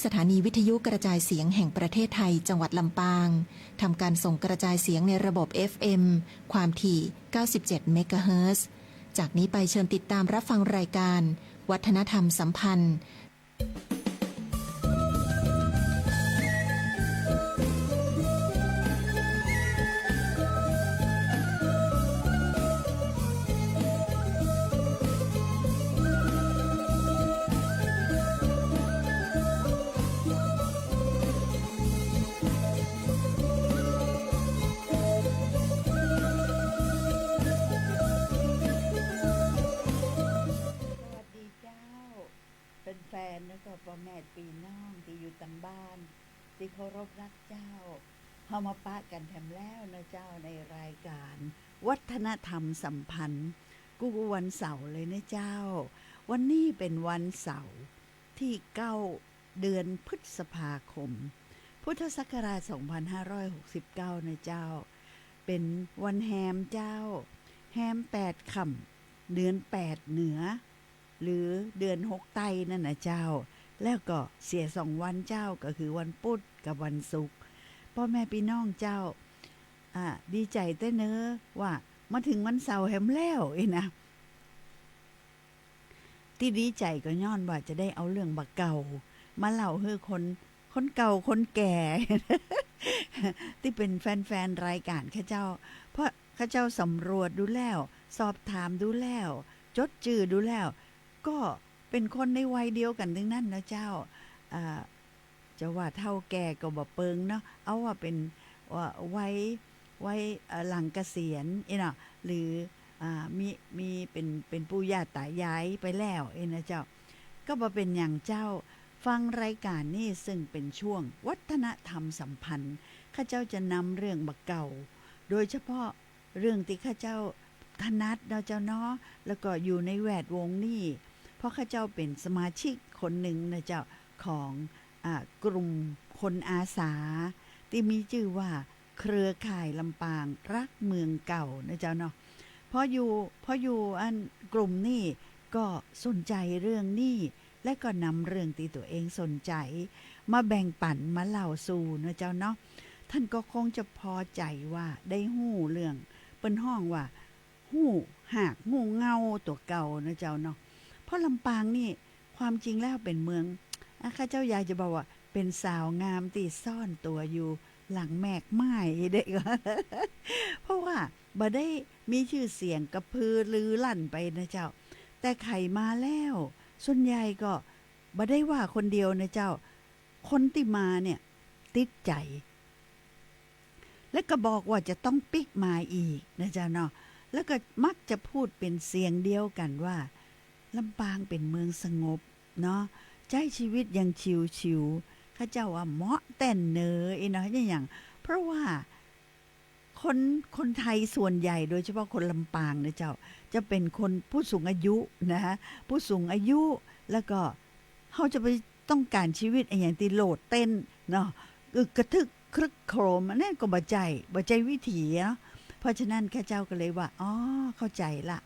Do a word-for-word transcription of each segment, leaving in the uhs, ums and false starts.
สถานีวิทยุกระจายเสียงแห่งประเทศไทย จังหวัดลำปาง ทำการส่งกระจายเสียงในระบบ เอฟ เอ็ม ความถี่ เก้าสิบเจ็ด เมกะเฮิรตซ์ จากนี้ไปเชิญติดตามรับฟังรายการวัฒนธรรมสัมพันธ์ สวัสดีเจ้า แฟนๆ แล้วก็ป้อแม่ปี้น้องตี้อยู่ตางบ้าน ตี้เคารพฮักเจ้า เฮามาปะกั๋นแถมแล้วเนาะเจ้า ในรายการวัฒนธรรมสัมพันธ์ กู้ๆ วันเสาร์เลยเนาะเจ้า วันนี้เป๋นวันเสาร์ตี้เก้า เดือนพฤษภาคม พุทธศักราช สองพันห้าร้อยหกสิบเก้า เนาะเจ้า เป๋นวันแฮมเจ้า แฮมแปดค่ำ เดือนแปดเหนือ หรือเดือนหกใต้นั่นน่ะเจ้า แล้วก็เสียสองวันเจ้า ก็คือวันปุธกับวันศุกร์ ป้อแม่ปี้น้องเจ้า อ่า ดีใจ๋แต๊เนอะ ว่ามาเถิงวันเสาร์แหมแล้วอี้นะ ตี้ดีใจ๋ก็ย้อนว่าจะได้เอาเรื่องบ่าเก่า มาเล่าหื้อคน คนเก่าคนแก่ ตี้เป๋นแฟนๆ รายการข้าเจ้า เพราะข้าเจ้าสำรวจดูแล้ว สอบถามดูแล้ว จดจื้อดูแล้ว ก็เป๋นคนในวัยเดียวกั๋นตึงนั้นเนาะเจ้า อ่า จะว่าเฒ่าแก่ก็บ่เปิงเนาะ เอาว่าเป๋น เอ่อ วัย วัย เอ่อ หลังเกษียณอี้เนาะ หรือ อ่า มี มีเป๋น เป๋นปู่ย่าต๋ายายไปแล้วอี้นะเจ้า ก็บ่เป๋นหยังเจ้า ฟังรายการนี่ซึ่งเป๋นช่วงวัฒนธรรมสัมพันธ์ ข้าเจ้าจะนำเรื่องบ่าเก่า โดยเฉพาะ เรื่องตี้ข้าเจ้าถนัดเนาะเจ้าเนาะ แล้วก็อยู่ในแวดวงนี่ เพราะข้าเจ้าเป๋นสมาชิกคนนึ่งนะเจ้า ของ อ่า กลุ่มคนอาสา ตี้มีจื้อว่าเครือข่ายลำปางรักเมืองเก่านะเจ้าเนาะ พออยู่ พออยู่อันกลุ่มนี่ก็สนใจ๋เรื่องนี่ และก็นำเรื่องตี้ตั๋วเองสนใจ๋มาแบ่งปั๋นมาเล่าสู่นะเจ้าเนาะ ต้านก็คงจะพอใจ๋ว่าได้ฮู้เรื่อง เปิ้นฮ้องว่า ฮู้ฮากฮู้เงาตั๋วเก่านะเจ้าเนาะ เพราะลำปางนี่ ความจริงแล้วเป๋นเมือง อ่ะ ข้าเจ้าอยากจะบอกว่าเป๋นสาวงามตี้ซ่อนตั๋วอยู่หลังแมกไม้เด้อ เพราะว่าบ่ได้มีจื้อเสียงกระพือรือลั่นไปนะเจ้า แต่ใผมาแล้ว ส่วนใหญ่ก็บ่ได้ว่าคนเดียวนะเจ้า คนตี้มาเนี่ยติดใจ๋ และก็บอกว่าจะต้องปิ๊กมาอีกนะเจ้าเนาะ แล้วก็มักจะพูดเป๋นเสียงเดียวกั๋นว่า ลำปางเป๋นเมืองสงบเนาะ ใจ๊ชีวิตอย่างชิวๆ ข้าเจ้าว่าเหมาะแต๊เนอะอี้เนาะ อย่าง เพราะว่า คน คนไทยส่วนใหญ่ โดยเฉพาะคนลำปางนะเจ้า จะเป๋นคนผู้สูงอายุนะฮะ ผู้สูงอายุ แล้วก็เฮาจะไปต้องก๋านชีวิตอะหยังตี้โลดเต้นเนาะ อึกกระทึกครึกโครม อันนั้นก็บ่ใจ้ บ่ใจ้วิถีเนาะ เพราะฉะนั้นข้าเจ้าก็เลยว่า อ๋อ เข้าใจ๋ละ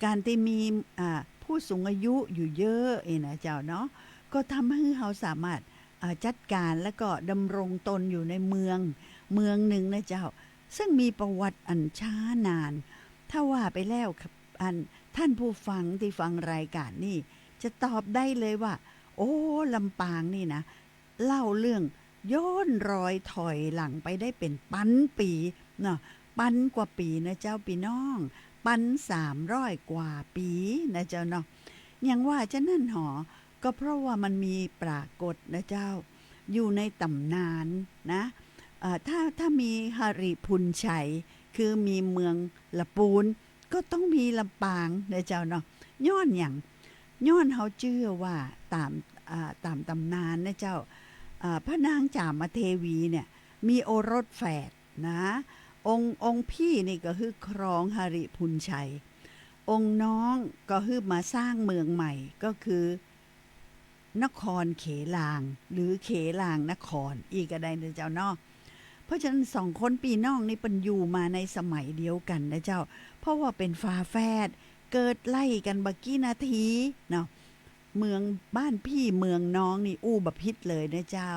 ก๋านตี้มี อ่า ผู้สูงอายุอยู่เยอะอี้นะเจ้าเนาะ ก็ทำหื้อเฮาสามารถ อ่า จัดก๋านแล้วก็ดำรงตนอยู่ในเมือง เมืองนึ่งนะเจ้า ซึ่งมีประวัติอันจ๊านาน ถ้าว่าไปแล้ว อัน ต้านผู้ฟังตี้ฟังรายก๋านนี่ จะตอบได้เลยว่า โอ้ ลำปางนี่นะ เล่าเรื่องย้อนรอยถอยหลังไปได้เป๋นปันปี๋เนาะ ปันกว่าปี๋นะเจ้าปี้น้อง ปันสามร้อยกว่าปี๋นะเจ้าเนาะ อย่างว่าจะนั้นหอ ก็เพราะว่ามันมีปรากฏนะเจ้า อยู่ในต๋ำนานนะ เอ่อ ถ้า ถ้ามีหริภุญชัย คือมีเมืองละปูน ก็ต้องมีลำปางนะเจ้าเนาะ ย้อนหยัง ย้อนเฮาเจื้อว่าต๋าม อ่า ต๋ามต๋ำนานนะเจ้า อ่า พระนางจามเทวีเนี่ย มีโอรสแฝดนะ องค์ องค์พี่นี่ก็คือครองหริภุญชัย องค์น้องก็คือมาสร้างเมืองใหม่ ก็คือ นครเขลาง หรือเขลางนคร อี้ก็ได้นะเจ้าเนาะ เพราะฉะนั้นสองคนปี้น้องนี่เปิ้นอยู่มาในสมัยเดียวกั๋นนะเจ้า เพราะว่าเป๋นฝาแฝด เกิดไล่กั๋นบ่กี่นาทีเนาะ เมืองบ้านพี่เมืองน้องนี่อู้บ่ผิดเลยนะเจ้า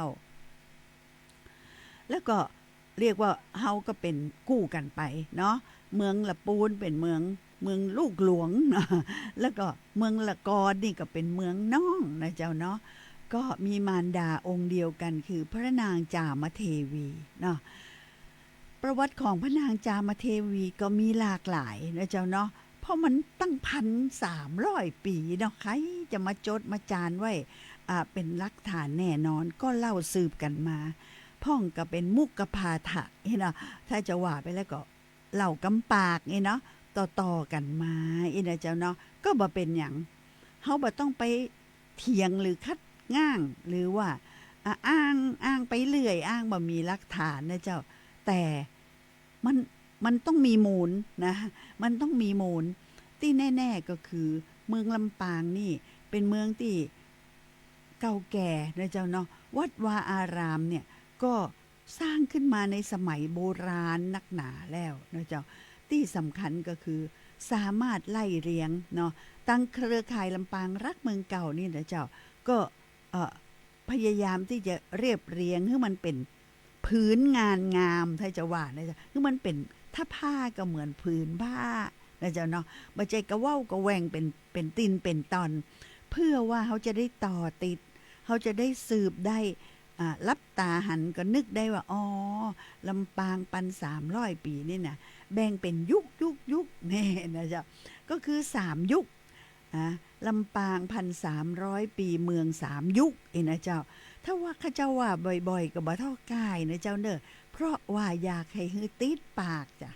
แล้วก็เรียกว่าเฮาก็เป๋นกู้กั๋นไปเนาะ เมืองละปูนเป๋นเมือง เมืองลูกหลวงเนาะ แล้วก็เมืองละกอนนี่ก็เป๋นเมืองน้องนะเจ้าเนาะ ก็มีมารดาองค์เดียวกั๋นคือพระนางจามเทวีเนาะ ประวัติของพระนางจามเทวีก็มีหลากหลายนะเจ้าเนาะ เพราะมันตั้งพันสามร้อยปี๋เนาะ ใครจะมาจดมาจารไว้ อ่า เป๋นหลักฐานแน่นอน ก็เล่าสืบกั๋นมา พ่องก็เป๋นมุขปาฐะนี่เนาะ ถ้าจะว่าไปแล้วก็เล่ากำปากนี่เนาะ ต่อๆ กั๋นมาอี้นะเจ้าเนาะ ก็บ่เป๋นหยัง เฮาบ่ต้องไปเถียงหรือคัดง้าง หรือว่า อ่ะ อ้าง อ้างไปเรื่อย อ้างบ่มีหลักฐานนะเจ้า แต่มัน มันต้องมีมูลนะ มันต้องมีมูล ตี้แน่ๆ ก็คือเมืองลำปางนี่เป๋นเมืองตี้เก่าแก่นะเจ้าเนาะ วัดวาอารามเนี่ยก็สร้างขึ้นมาในสมัยโบราณนักหนาแล้วนะเจ้า ตี้สำคัญก็คือสามารถไล่เรียงเนาะ ตังเครือข่ายลำปางรักเมืองเก่านี่นะเจ้า ก็ เอ่อ พยายามตี้จะเรียบเรียงหื้อมันเป๋นผืนงานงาม ถ้าจะว่านะเจ้า หื้อมันเป๋น ถ้าผ้าก็เหมือนผืนผ้านะเจ้าเนาะ บ่ใจ้กระเว้ากระแหว่งเป๋น เป๋นติ่นเป๋นต่อน เพื่อว่าเฮาจะได้ต่อติด เฮาจะได้สืบได้ อ่า หลับต๋าหันก็นึกได้ว่า อ๋อ ลำปางปันสามร้อยปี๋นี่นะ แบ่งเป๋นยุค ยุค ยุค นี่นะเจ้า ก็คือสามยุค อ่ะ ลำปางพันสามร้อยปี๋ เมืองสามยุค อี้นะเจ้า ถ้าว่าข้าเจ้าว่าบ่อยๆ ก็บ่ท้อก้ายนะเจ้าเน่อ เพราะว่าอยากหื้อหื้อติดปากจ้ะ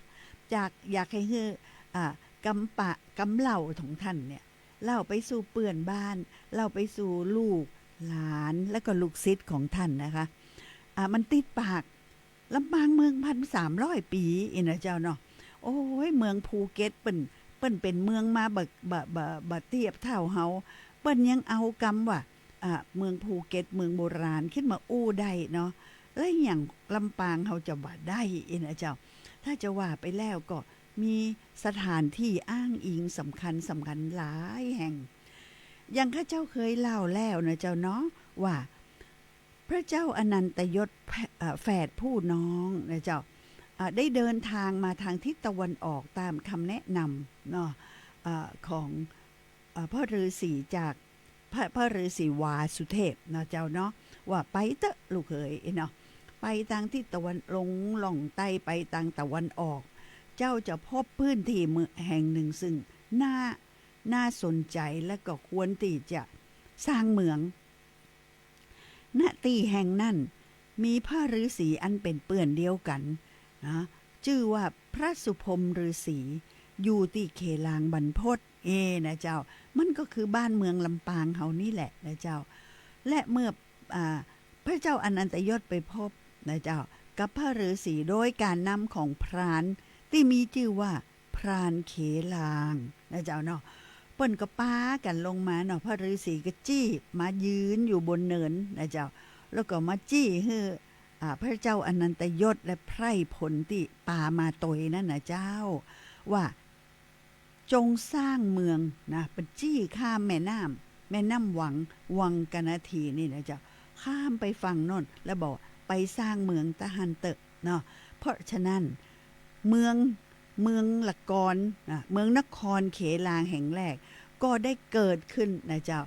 อยาก อยากหื้อหื้อ อ่า กำปะกำเล่าของท่านเนี่ย เล่าไปสู่เปื้อนบ้าน เล่าไปสู่ลูกหลาน แล้วก็ลูกศิษย์ของท่านนะคะ อ่า มันติดปาก ลำปางเมืองพันสามร้อยปี๋ อี้นะเจ้าเนาะ โอ้ย เมืองภูเก็ตเปิ้น เปิ้นเป๋นเมืองมาบ่ บ่ บ่ บ่เตียบเต้าเฮา เปิ้นยังเอากำว่า อ่า เมืองภูเก็ต เมืองโบราณขึ้นมาอู้ได้เนาะ แล้วอย่างลำปางเฮาจะบ่ได้อี้นะเจ้า ถ้าจะว่าไปแล้วก็มีสถานที่อ้างอิงสำคัญสำคัญหลายแห่ง อย่างข้าเจ้าเคยเล่าแล้วนะเจ้าเนาะ ว่า พระเจ้าอนันตยศแฝ เอ่อ แฝดผู้น้องนะเจ้า อ่า ได้เดินทางมาทางทิศตะวันออกตามคำแนะนำเนาะ เอ่อ ของ เอ่อ พ่อฤาษีจาก พระ พระฤาษีวาสุเทพเนาะเจ้าเนาะ ว่าไปเต๊อะลูกเขยเนาะ ไปตางทิศตะวัน ลงล่องใต้ไปตางตะวันออก เจ้าจะพบพื้นที่เมืองแห่งหนึ่งซึ่งน่า น่าสนใจและก็ควรตี้จะสร้างเมือง ณ ตี้แห่งนั้นมีพระฤาษีอันเป๋นเปื้อนเดียวกั๋นนะ จื้อว่าพระสุพรหมฤาษีอยู่ตี้เขลางบรรพต เอนะเจ้า มันก็คือบ้านเมืองลำปางเฮานี่แหละนะเจ้า และเมื่อ อ่า พระเจ้าอนันตยศไปพบนะเจ้า กับพระฤาษีโดยก๋านนำของพรานตี้มีจื้อว่า พรานเขลางนะเจ้าเนาะ เปิ้นก็ปากั๋นลงมาเนาะ พระฤาษีก็จี้มายืนอยู่บนเนินนะเจ้า แล้วก็มาจี้หื้อ อ่า พระเจ้าอนันตยศและไพร่พลตี้ปามาตวยนั่นนะเจ้า ว่าจงสร้างเมืองนะ เปิ้นจี้ข้ามแม่น้ำ แม่น้ำวัง วังกนาทีนี่นะเจ้า ข้ามไปฝั่งโน่น แล้วบอกไปสร้างเมืองตะหั้นเต๊อะเนาะ เพราะฉะนั้น เมือง เมืองละกอน อ่ะ เมืองนครเขลางแห่งแรก ก็ได้เกิดขึ้นนะเจ้า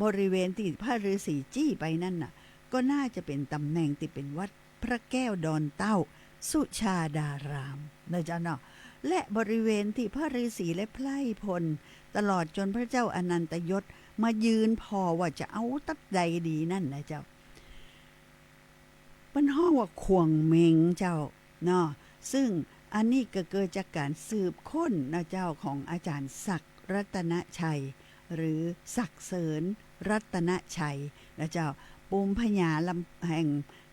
บริเวณตี้พระฤาษีจี้ไปนั่นน่ะ ก็น่าจะเป๋นตำแหน่งตี้เป๋นวัดพระแก้วดอนเต้า สุชาดารามนะเจ้าเนาะ และบริเวณตี้พระฤาษีและไพร่พล ตลอดจนพระเจ้าอนันตยศมายืนผ่อว่าจะเอาตั๊บใดดีนั่นนะเจ้า เปิ้นฮ้องว่าข่วงเม็งเจ้าเนาะ ซึ่งอันนี้ก็เกิดจากก๋านสืบค้นนะเจ้า ของอาจ๋ารย์ศักดิ์รัตนชัย หรือศักดิ์เสริญรัตนชัยนะเจ้า ปูมพญาลำ แห่ง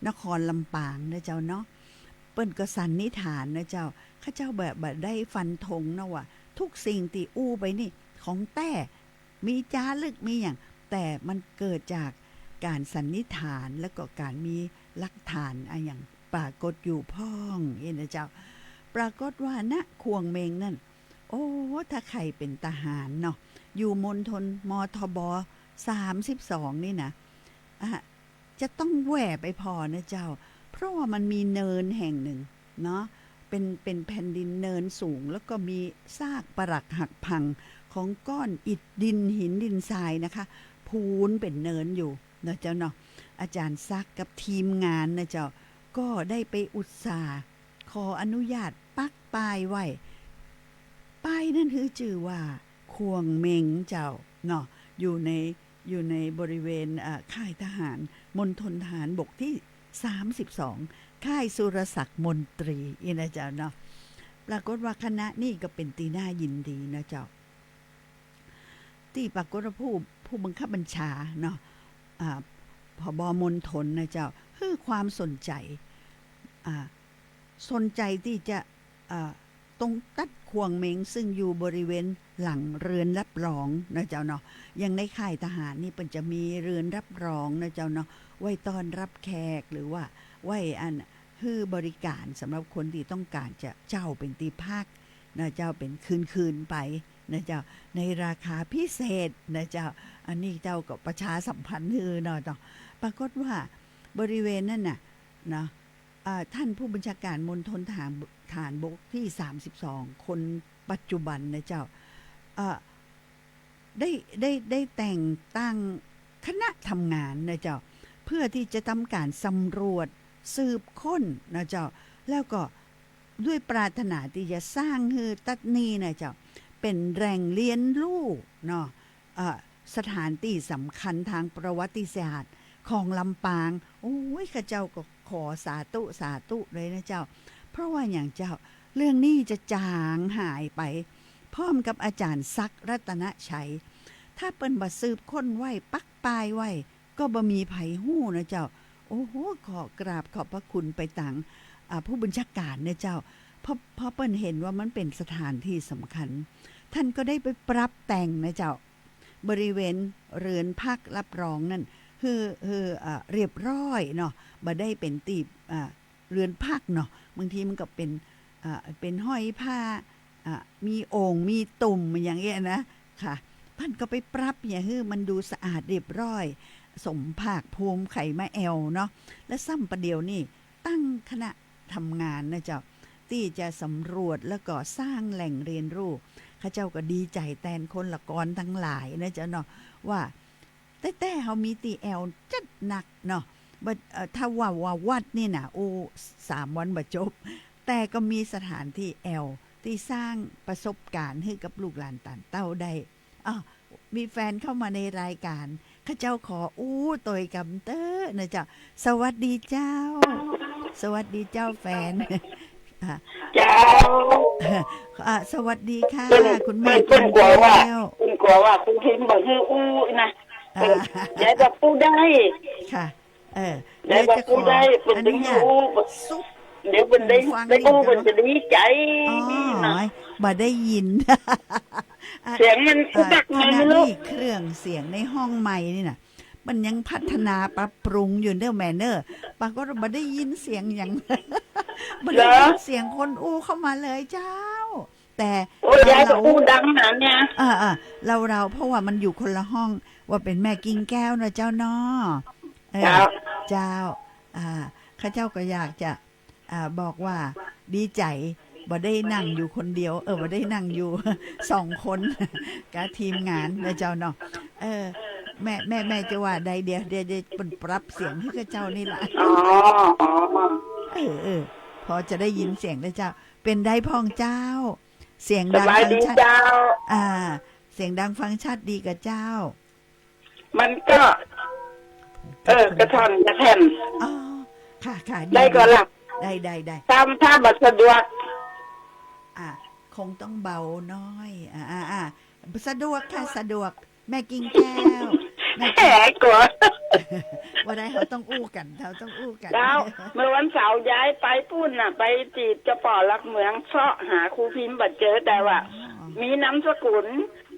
นครลำปางนะเจ้าเนาะ เปิ้นก็สันนิษฐานนะเจ้า ข้าเจ้าแบบบ่ได้ฟันธงนะว่าทุกสิ่งตี้อู้ไปนี่ของแต๊ มีจารึกมีหยัง แต่มันเกิดจากก๋านสันนิษฐาน แล้วก็ก๋านมีหลักฐานอะหยังปรากฏอยู่พ่องอี้นะเจ้า ปรากฏว่า ณ ข่วงเม็งนั่น โอ้ ถ้าใผเป๋นทหารเนาะ อยู่มณฑล มทบ สามสิบสองนี่นะ อ่ะ จะต้องแหว่ไปผ่อนะเจ้า เพราะว่ามันมีเนินแห่งหนึ่งเนาะ เป็น เป็นแผ่นดินเนินสูง แล้วก็มีซากปรักหักพังของก้อนอิฐดินหินดินทรายนะคะ พูนเป็นเนินอยู่นะเจ้าเนาะ อาจ๋ารย์ศักดิ์กับทีมงานนะเจ้า ก็ได้ไปอุตส่าห์ขออนุญาตปักป้ายไว้ ป้ายนั้นหื้อจื้อว่า ข่วงเม็งเจ้าเนาะ อยู่ใน อยู่ในบริเวณ เอ่อ ค่ายทหาร มณฑลทหารบกที่ สามสิบสอง ค่ายสุรศักดิ์มนตรี อี้นะเจ้าเนาะ ปรากฏว่าคณะนี่ก็เป๋นตี้น่ายินดีนะเจ้า ตี้ปรากฏว่าผู้ ผู้บังคับบัญชาเนาะ อ่า ผบ.มณฑลนะเจ้า หื้อความสนใจ๋ อ่า สนใจ๋ตี้จะ อ่า ตรงตั๊ดข่วงเม็ง ซึ่งอยู่บริเวณหลังเรือนรับรองนะเจ้าเนาะ อย่างในค่ายทหารนี่เปิ้นจะมีเรือนรับรองนะเจ้าเนาะ ไว้ต้อนรับแขก หรือว่าไว้อัน หื้อบริการสำหรับคนตี้ต้องก๋านจะเจ้าเป๋นตี้พักนะเจ้า เป๋นคืนๆ ไปนะเจ้า ในราคาพิเศษนะเจ้า อันนี้เจ้าก็ประชาสัมพันธ์หื้อเนาะเจ้า ปรากฏว่าบริเวณนั้นน่ะเนาะ อ่า ท่านผู้บัญชาการมณฑลทหาร ทหารบกที่ สามสิบสอง คนปัจจุบันนะเจ้า อ่า ได้ ได้ ได้แต่งตั้งคณะทำงานนะเจ้า เพื่อตี้จะทำก๋านสำรวจสืบค้นนะเจ้า แล้วก็ด้วยปรารถนาตี้จะสร้างหื้อตั๊ดนี่นะเจ้า เป๋นแหล่งเรียนรู้เนาะ เอ่อ สถานตี้สำคัญตางประวัติศาสตร์ของลำปาง โอ้ย ข้าเจ้าก็ขอสาธุ สาธุเลยนะเจ้า เพราะว่าหยังเจ้า เรื่องนี้จะจางหายไป พร้อมกับอาจ๋ารย์ศักดิ์ รัตนชัย ถ้าเปิ้นบ่สืบค้นไว้ ปักป้ายไว้ ก็บ่มีใผฮู้นะเจ้า โอ้โห ขอกราบขอบพระคุณไปตาง อ่า ผู้บัญชาการนะเจ้า เพราะ เพราะเปิ้นหันว่ามันเป๋นสถานตี้สำคัญ ท่านก็ได้ไปปรับแต่งนะเจ้า บริเวณเรือนพักรับรองนั้น หื้อ หื้อ เอ่อ เรียบร้อยเนาะ บ่ได้เป๋นตี้ อ่า เรือนพักเนาะ บางทีมันก็เป๋น อ่า เป๋นห้อยผ้า อ่า มีโอ่ง มีตุ่มอย่างเงี้ยนะ ค่ะ เปิ้นก็ไปปรับเนี่ย หื้อมันดูสะอาดเรียบร้อย สมภาคภูมิใผมาแอ่วเนาะ และซ้ำประเดี๋ยวนี้ตั้งคณะทำงานนะเจ้า ตี้จะสำรวจแล้วก็สร้างแหล่งเรียนรู้ ข้าเจ้าก็ดีใจ๋แตนคนละกรตังหลายนะเจ้าเนาะ ว่า แต๊ๆ เฮามีตี้แอ่วจัดหนักเนาะ บ่ เอ่อ ถ้าว่า ว่าวัดนี่นะ อู้ สามวันบ่จบ แต่ก็มีสถานตี้แอ่ว ตี้สร้างประสบการณ์หื้อกับลูกหลานต้านเต้าได้ อ้าว มีแฟนเข้ามาในรายการ ข้าเจ้าขออู้ตวยกำเต๊อะนะเจ้า สวัสดีเจ้า สวัสดีเจ้าแฟน อ่ะ เจ้า อ่ะ สวัสดีค่ะ เปิ้น คุณแม่ เปิ้น เปิ้นกั๋วว่า กิ๋นแก้ว เปิ้นกั๋วว่าครูพิมพ์บ่หื้ออู้นะ อ่า เปิ้น ยายบ่อู้ได้ ค่ะ เออ ยายบ่อู้ได้ เปิ้นจะหื้ออู้ เดี๋ยวเปิ้นได้ ได้อู้ เปิ้นจะดีใจ๋ อ๋อ นะ บ่ได้ยิน อ่ะ เสียงมัน อ่ะ อุบัติ ขณะนี้ ไม่รู้ เครื่องเสียงในห้องไมค์นี่น่ะ มันยังพัฒนาปรับปรุงอยู่เน่อแม่เน่อ ปรากฏว่าบ่ได้ยินเสียงหยัง บ่ได้ยินเสียงคนอู้เข้ามาเลยเจ้า แต่ โอ้ย ยายก็อู้ดังนะเนี่ย เออ เออ เรา เรา เพราะว่ามันอยู่คนละห้อง ว่าเป๋นแม่กิ่งแก้วนะเจ้าเนาะ เออ เจ้า เจ้า อ่า ข้าเจ้าก็อยากจะ อ่า บอกว่าดีใจ๋ บ่ได้นั่งอยู่คนเดียว เออ บ่ได้นั่งอยู่ สองคน กับทีมงานนะเจ้าเนาะ เออ แม่ แม่ แม่จะว่าใด เดี๋ยว เดี๋ยว เดี๋ยวเปิ้นปรับเสียงหื้อข้าเจ้านี่ละ อ๋อ อ๋อ เออ เออ พอจะได้ยินเสียงแล้วเจ้า เป๋นใดพ่องเจ้า เสียงดัง สบายดี ฟังชัด เจ้า อ่า เสียงดังฟังชัดดีก่อเจ้า มันก็ เออ กระท่อนกระแท่น อ๋อ ค่ะ ค่ะ ได้ก่อละ ได้ ได้ ได้ ถ้า ถ้าบ่สะดวก อ่ะ คงต้องเบาน้อย อ่ะ อ่ะ อ่ะ สะดวกค่ะ สะดวก แม่กิ่งแก้ว แม่กิ่ง แหม กั๋ว บ่ได้ เฮาต้องอู้กั๋น เฮาต้องอู้กั๋น เจ้า เมื่อวันเสาร์ยายไปปู๊นน่ะ ไปตี้เจ้าป้อหลักเมือง เซาะหาครูพิมพ์บ่เจอ แต่ว่า อ๋อ มีนามสกุล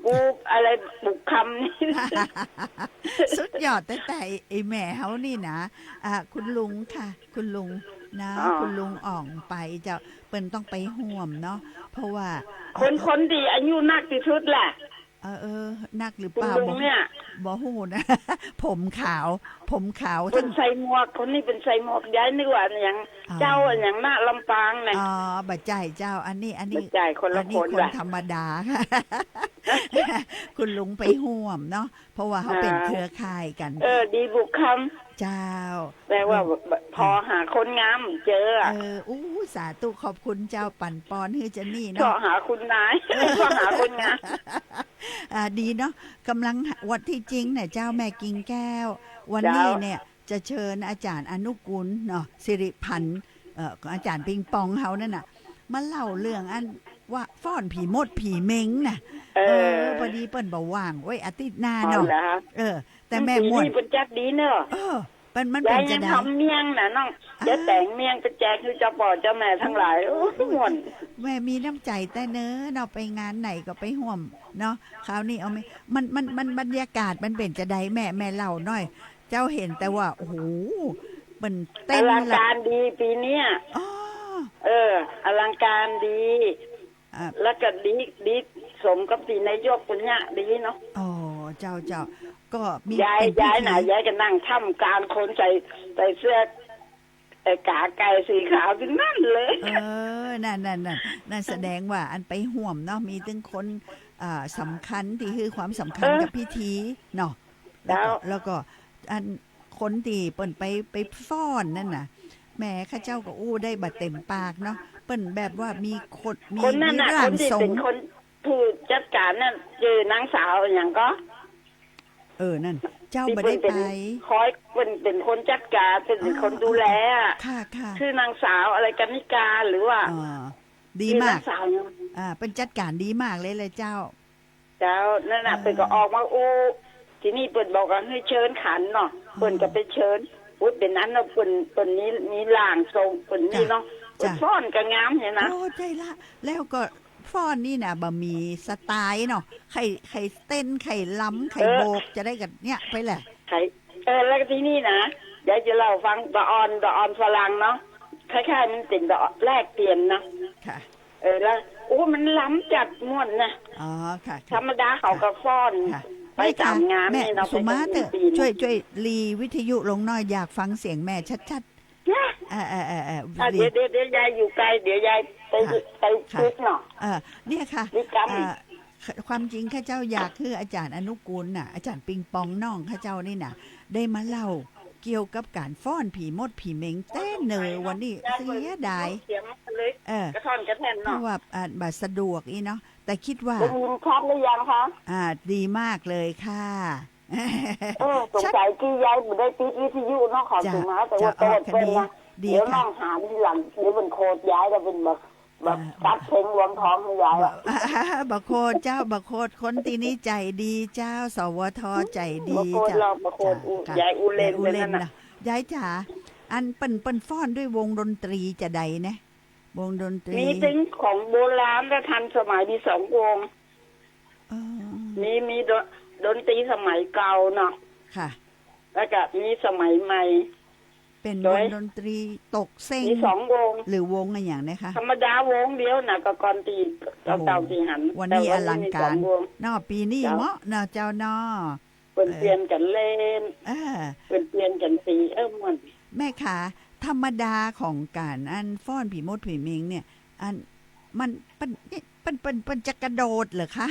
บุกอะไร บุกคำนี่ สุดยอด แต่ แต่ไอ้แม่เฮานี่นะ อ่ะ คุณลุงค่ะ คุณลุงนะ อ๋อ คุณลุงอ่องไปเจ้า เปิ้นต้องไปฮ่วมเนาะ เพราะว่า คน คนตี้อายุนักตี้สุดแหละ เออ เออ นักหรือเปล่า คุณลุงเนี่ย บ่ฮู้นะ ผมขาว ผมขาว เปิ้นใส่หมวก คนนี้เปิ้นใส่หมวก ยายนึกว่าอันหยัง อ๋อ เจ้าอันหยังนะ ลำปางน่ะ อ๋อ บ่ใจ้เจ้า อันนี้ อันนี้ บ่ใจ้ คนละ อันนี้ คน คน ว่ะ ธรรมดา คุณลุงไปฮ่วมเนาะ เพราะว่าเขาเป๋น อ่า เครือข่ายกั๋น เออ ดีบุญคำ เจ้า แต่ว่า เออ ผ่อหาคนงามเจออะ เออ อู้ สาธุ ขอบคุณเจ้า ปั๋นปอนหื้อเจนนี่เนาะ ผ่อหาคุณนาย เออ ผ่อหาคนงาม อ่า ดีเนาะ ก่ำลัง วันตี้จริงเนี่ยเจ้า แม่กิ่งแก้ว วันนี้เนี่ย เจ้า จะเชิญอาจ๋ารย์อนุกูลเนาะ สิริพันธ์ เอ่อ อาจ๋ารย์ปิงปองเฮานั่นน่ะ มาเล่าเรื่องอันว่าฟ้อนผีมดผีเม็งน่ะ เออ เออ พอดีเปิ้นบ่ว่าง ไว้อาทิตย์หน้าเนาะ เอาละ เออ แต่แม่ม่วน ปีนี้เปิ้นจัดดีเนาะ เออ เปิ้น มันเป๋นจะใด ยายยังทำเมี่ยงน่ะน้อง อ่า จะแต่งเมี่ยงไปแจกหื้อเจ้าป้อเจ้าแม่ตังหลาย โอ้ ม่วน แม่มีน้ำใจ๋แต๊เนอะเนาะ ไปงานไหนก็ไปฮ่วมเนาะ คราวนี้เอาแม่ มัน มัน มัน บรรยากาศมันเป๋นจะใดแม่ แม่เล่าหน่อย เจ้าหันแต่ว่า โอ้โห เปิ้นเต้น อลังการดีปีเนี้ย อ๋อ เออ อลังการดี อ่า แล้วก็ดี ดีสมกับตี้นายกเปิ้นเยียะดีเนาะ อ๋อ เจ้า เจ้า ก็มี ยาย เป๋นพิธี ยายน่ะ ยายก็นั่งท่ามกลางคนใส่ ใส่เสื้อ ไอ้ก๋าไก่สีขาวตี้นั่นเลย เออ นั่น นั่น นั่น นั่นแสดงว่าอันไปฮ่วมเนาะ มีตึงคน อ่า สำคัญตี้หื้อความสำคัญ เออ กับพิธีเนาะ แล้วก็ เจ้า แล้วก็อันคนตี้เปิ้นไป ไปฟ้อนนั่นน่ะ แหม ข้าเจ้าก็อู้ได้บ่เต็มปากเนาะ เปิ้นแบบว่ามีคน มี คนนั่นน่ะ มีร่างทรง คนตี้เป๋นคนผู้จัดก๋านนั่น จื้อนางสาวหยังก็ เออ นั่น เจ้าบ่ได้ไป ตี้เปิ้นเป๋นคอย เปิ้นเป๋นคนจัดก๋าน เปิ้นเป๋นคนดูแลอะ ค่ะ ค่ะ ชื่อนางสาวอะไร กนิกา หรือว่า อ๋อ ดีมาก ชื่อนางสาวหยัง อ่า เปิ้นจัดก๋านดีมากเลยแหละเจ้า เจ้า นั่นน่ะ เออ เปิ้นก็ออกมาอู้ ตี้นี่เปิ้นบอกว่าหื้อเชิญขันเนาะ อ๋อ เปิ้นก็ไปเชิญ อุ๊ย เป๋นอันเนาะ เปิ้น เปิ้นมี มีร่างทรง เปิ้นนี่เนาะ เปิ้น เจ้า ฟ้อนก็งามเนี่ยนะ โอ้ ใจ้ละ แล้วก็ฟ้อนนี่น่ะ บ่มีสไตล์เนาะ ใค่ ใค่เต้น ใค่รำ ใค่ เออ โบก จะได้กั๋นเนี่ยไปแหละ ใค่ เออ แล้วก็ตี้นี่นะ เดี๋ยวจะเล่าฟัง บ่าอ่อน บ่าอ่อนฝรั่งเนาะ คล้ายๆ มันเป๋นบ่าอ่อนแลกเปลี่ยนเนาะ ค่ะ เออ แล้ว โอ้ มันรำจัดม่วนนะ อ๋อ ค่ะ ค่ะ ธรรมดาเขาก็ฟ้อน ค่ะ ไปต๋ามงานนี่เนาะ แม่ แม่สุมาเต๊อะ ไปต๋ามงาน จ้วย จ้วยหลีวิทยุลงหน่อย อยากฟังเสียงแม่ชัดๆ จ้ะ เออ เออ เออ เออ อ่ะ หลี เดี๋ยว เดี๋ยว เดี๋ยวยายอยู่ไกล เดี๋ยวยายไป ค่ะ ไป ค่ะ ปิดเนาะ เออ เนี่ยค่ะ ปิดกำ เอ่อ ความจริงข้าเจ้าอยากหื้ออาจ๋ารย์อนุกูลน่ะ อาจ๋ารย์ปิงปองน้องข้าเจ้านี่น่ะ ได้มาเล่าเกี่ยวกับก๋านฟ้อนผีมดผีเม็งแต๊เนอะ วันนี้เสียดาย เสียงมันเลย เออ กระท่อนกระแท่นเนาะ เพราะว่า อ่า บ่สะดวกอี้เนาะ แต่กึ๊ดว่า ได้ยินชัดหรือยังคะ อ่า ดีมากเลยค่ะ เออ สงสัยตี้ยายบ่ได้ปิดวิทยุเนาะ ขอ เจ้า สุมา แต่ว่า เจ้า เปิด เปิดนะ ดี เดี๋ยว ค่ะ น้องหาทีหลัง เดี๋ยวเปิ้นโขดยายแล้วเปิ้นบอก แบบ อ่า จัดเพลงรวมท้องหื้อยายอะ บ่ บ่โขดเจ้า บ่โขด คนตี้นี่ใจ๋ดีเจ้า สวท ใจ๋ดี บ่โขด เจ้า หรอก บ่โขด เจ้า อู้ ค่ะ ยายอู้เล่น ยายอู้เล่น ไปนั่นน่ะ เนาะ ยายจ๋า อันเปิ้น เปิ้นฟ้อนด้วยวงดนตรีจะใดนะ วงดนตรี มีตึงของโบราณและทันสมัย มีสองวง อ๋อ มี มีดน- ดนตรีสมัยเก่าเนาะ ค่ะ แล้วก็มีสมัยใหม่ เป๋น โดย วงดนตรีตกเส้ง มีสองวง หรือวงอะหยังนะคะ ธรรมดาวงเดียวน่ะ ก็ก่อนตี้ โอ้โห เก่าๆ ตี้หัน วันนี้ แต่วันนี้ อลังการ มีสองวง เนาะ ปีนี้ เจ้า เหมาะเนาะเจ้าเนาะ เปิ้น เออ เปลี่ยนกั๋นเล่น เออ เปิ้นเปลี่ยนกั๋นตี๋ เออ ม่วน แม่ขา ธรรมดาของก๋านอันฟ้อนผีมดผีเม็งเนี่ย อัน มัน เปิ้น นี่ เปิ้น เปิ้น เปิ้นจะกระโดดเหรอคะ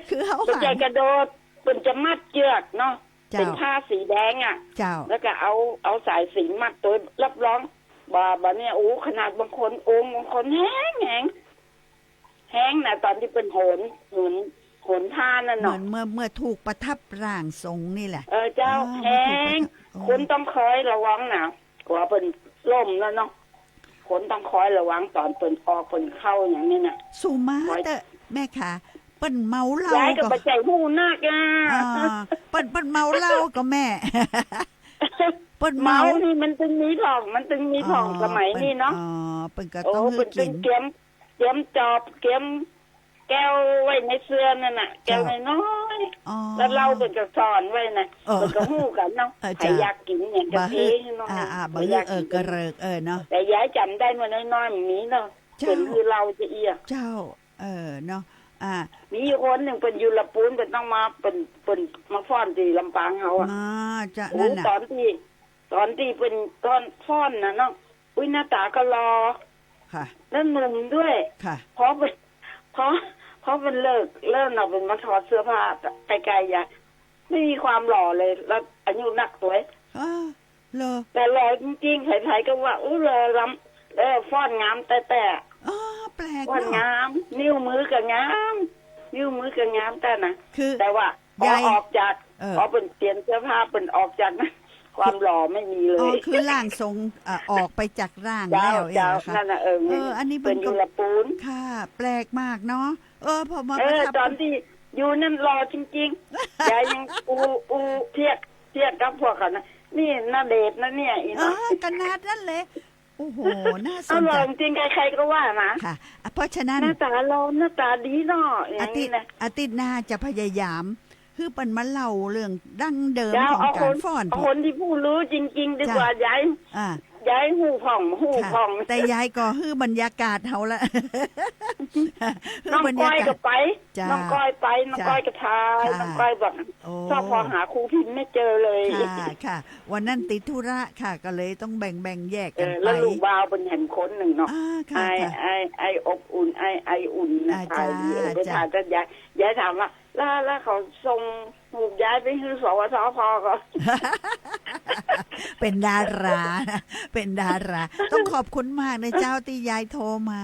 คือเฮา เปิ้นจะ หัน กระโดด เปิ้นจะมัดเจือกเนาะ เจ้า เป๋นผ้าสีแดงอะ เจ้า แล้วก็เอา เอาสายสิญจน์มัดโต รับรอง บ่า บ่าเนี่ย โอ้ ขนาดบางคน องค์บางคนแฮง แฮง แฮงนะ ต๋อนตี้เปิ้นโหน โหน โหนผ้านั่นเนาะ เหมือนเมื่อ เมื่อถูกประทับร่างทรงนี่แหละ เออ เจ้า อ๋อ แฮง เมื่อถูกประทับ อ๋อ คนต้องคอยระวังนะ กั๋วเปิ้นล้มแล้วเนาะ คนต้องคอยระวังต๋อนเปิ้นออกเปิ้นเข้าอย่างนี้น่ะ สุมาเต๊อะ แม่ขา เปิ้นเมาเหล้า ยายก็ ก็ บ่ใจ้ฮู้นักอะ อ่า เปิ้น เปิ้นเมาเหล้าก็แม่ เปิ้นเมา เมานี่มันตึงมีผ่อง มันตึงมีผ่อง อ๋อ สมัยนี้เนาะ เปิ้น อ๋อ เปิ้นก็ โอ้ ต้องหื้อกิ๋น เปิ้นตึงเตรียม เตรียมจอบ เตรียมแก้วไว้ในเสื้อนั่นน่ะ เจ้า แก้วน้อยๆ อ๋อ แล้วเหล้าเปิ้นก็ซ่อนไว้น่ะ เออ เปิ้นก็ฮู้กั๋นเนาะ เออ ใผ เจ้า อยากกิ๋นหยังก็ บ่า เท หื้อ เนาะ อ่า อ่า บ่า บ่า หื้อ อยากกิ๋น เออ กระเริก เออ เนาะ แต่ยายจ๋ำได้เมื่อน้อยๆ มันมีเนาะ เจ้า เปิ้นหื้อเหล้าจะเอี้ย เจ้า เออ เนาะ อ่า มีอยู่คนนึ่งเปิ้นอยู่ละปูน เปิ้นต้องมา เปิ้น เปิ้นมาฟ้อนตี้ลำปางเฮาอะ อ๋อ จ้ะ โอ้ นั่นน่ะ ต๋อนตี้ ต๋อนตี้เปิ้น ต๋อนฟ้อนน่ะเนาะ อุ๊ย หน้าต๋าก็หล่อ ค่ะ แล้วหนุ่มด้วย ค่ะ พอเปิ้น พอ พอเปิ้นเลิก เปิ้นเนาะ เปิ้นมาถอดเสื้อผ้าใก้ๆ ยาย ไม่มีความหล่อเลย แล้วอายุนักตวย อ้อ เหรอ แต่หล่อจริงๆ ใผๆ ก็ว่า อู้ หล่อล้ำ เออ ฟ้อนงามแต๊ๆ อ๋อ แปลกเนาะ ฟ้อนงาม นิ้วมือก็งาม นิ้วมือก็งามแต๊นะ คือ แต่ว่าพอยายออกจาก เออ พอเปิ้นเปลี่ยนเสื้อผ้า เปิ้นออกจากนั้น ความหล่อไม่มีเลย อ๋อ คือร่างทรง เอ่อ ออกไปจากร่าง เจ้า แล้ว เจ้า เองเหรอคะ นั่นน่ะ เออ เออ อันนี้ เปิ้น เปิ้นอยู่ละปูน ค่ะ แปลกมากเนาะ เออ พอมา เออ ประทับ ต๋อนตี้อยู่นั่นหล่อจริงๆ ยายยังอู้ อู้เทียบ เทียบกับพวกเขานะ นี่ณเดชน์นะเนี่ย อี เอ น้อง อ ขนาดนั้นเลย โอ้โห น่าสนใจ เอา หล่อจริง ใครๆ ก็ว่านะ ค่ะ อ่ะ เพราะฉะนั้น หน้าต๋าหล่อ หน้าต๋าดีเนาะ อย่างนี้นะ อาทิตย์ อาทิตย์หน้าจะพยายาม หื้อเปิ้นมาเล่าเรื่องดั้งเดิม เจ้า ของก๋านฟ้อน เอาคน เอาคนตี้ผู้รู้จริงๆ ดีกว่า เจ้า ยาย อ่า ยายฮู้พ่อง ฮู้ ค่ะ พ่อง แต่ยายก็หื้อบรรยากาศเฮาละ หื้อบรรยากาศ น้องก้อยก็ไป เจ้า น้องก้อยไป น้องก้อยก็ถ่าย ค่ะ น้องก้อยบอก โอ้ ซอกหาครูพิมพ์ไม่เจอเลย ค่ะ ค่ะ วันนั้นติดธุระค่ะ ก็เลยต้องแบ่งๆ แยกกั๋นไป เออ แล้วลูกบ่าวเปิ้นหันคนนึ่งเนาะ อ่า ค่ะ ไอ้ ค่ะ ไอ้ ไอ้อบอุ่น ไอ้ ไออุ่นนะ อ่า ถ่ายดี เจ้า เออ ไป เจ้า ถ่ายกับยาย ยายถามว่า แล้ว แล้วเขาส่งรูปยายไปหื้อ สวทพ ก่อ เป๋นดารา เป๋นดารา ต้องขอบคุณมากนะเจ้า ตี้ยายโทรมา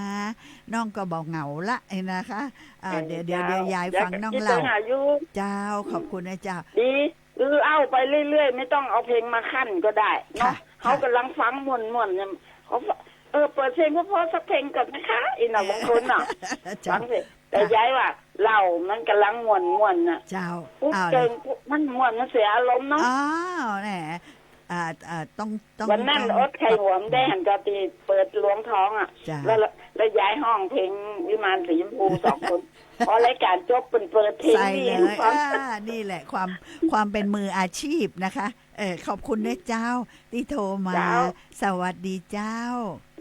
น้องก็บ่เหงาละ เห็นนะคะ อ่า เออ เดี๋ยว เดี๋ยว เจ้า เดี๋ยวยายฟังน้องเล่า เดี๋ยวจะไปหาอยู่ เจ้า ขอบคุณนะเจ้า ดี เล่าไปเรื่อยๆ ไม่ต้องเอาเพลงมาคั่นก็ได้เนาะ ค่ะ เฮา ค่ะ ก๋ำลังฟังม่วนๆ เนี่ย เขา เออ เปิดเพลงเพราะๆ สักเพลงก่อนนะคะ อีหน่อย บางคนน่ะ เจ้า ฟังสิ แต่ ค่ะ ยายว่าเล่ามันก๋ำลังม่วนๆ น่ะ เจ้า ปุ๊บ เอาเลย เจิงปุ๊บ มันม่วน มันเสียอารมณ์เนาะ อ้าว แหม อ่า อ่า ต้อง ต้อง วันนั้น ต้อง อดไข้หวมได้ หันก็ตี้เปิดหลวงท้องอะ เจ้า แล้ว แล้วยายฮ้องเพลงวิมานสีชมพูสองคน พอรายการจบเปิ้นเปิดเพลง ใส่เลย นี้ให้ฟัง อ่า นี่แหละความ ความเป็นมืออาชีพนะคะ เออ ขอบคุณนะเจ้า ตี้โทรมา เจ้า สวัสดีเจ้า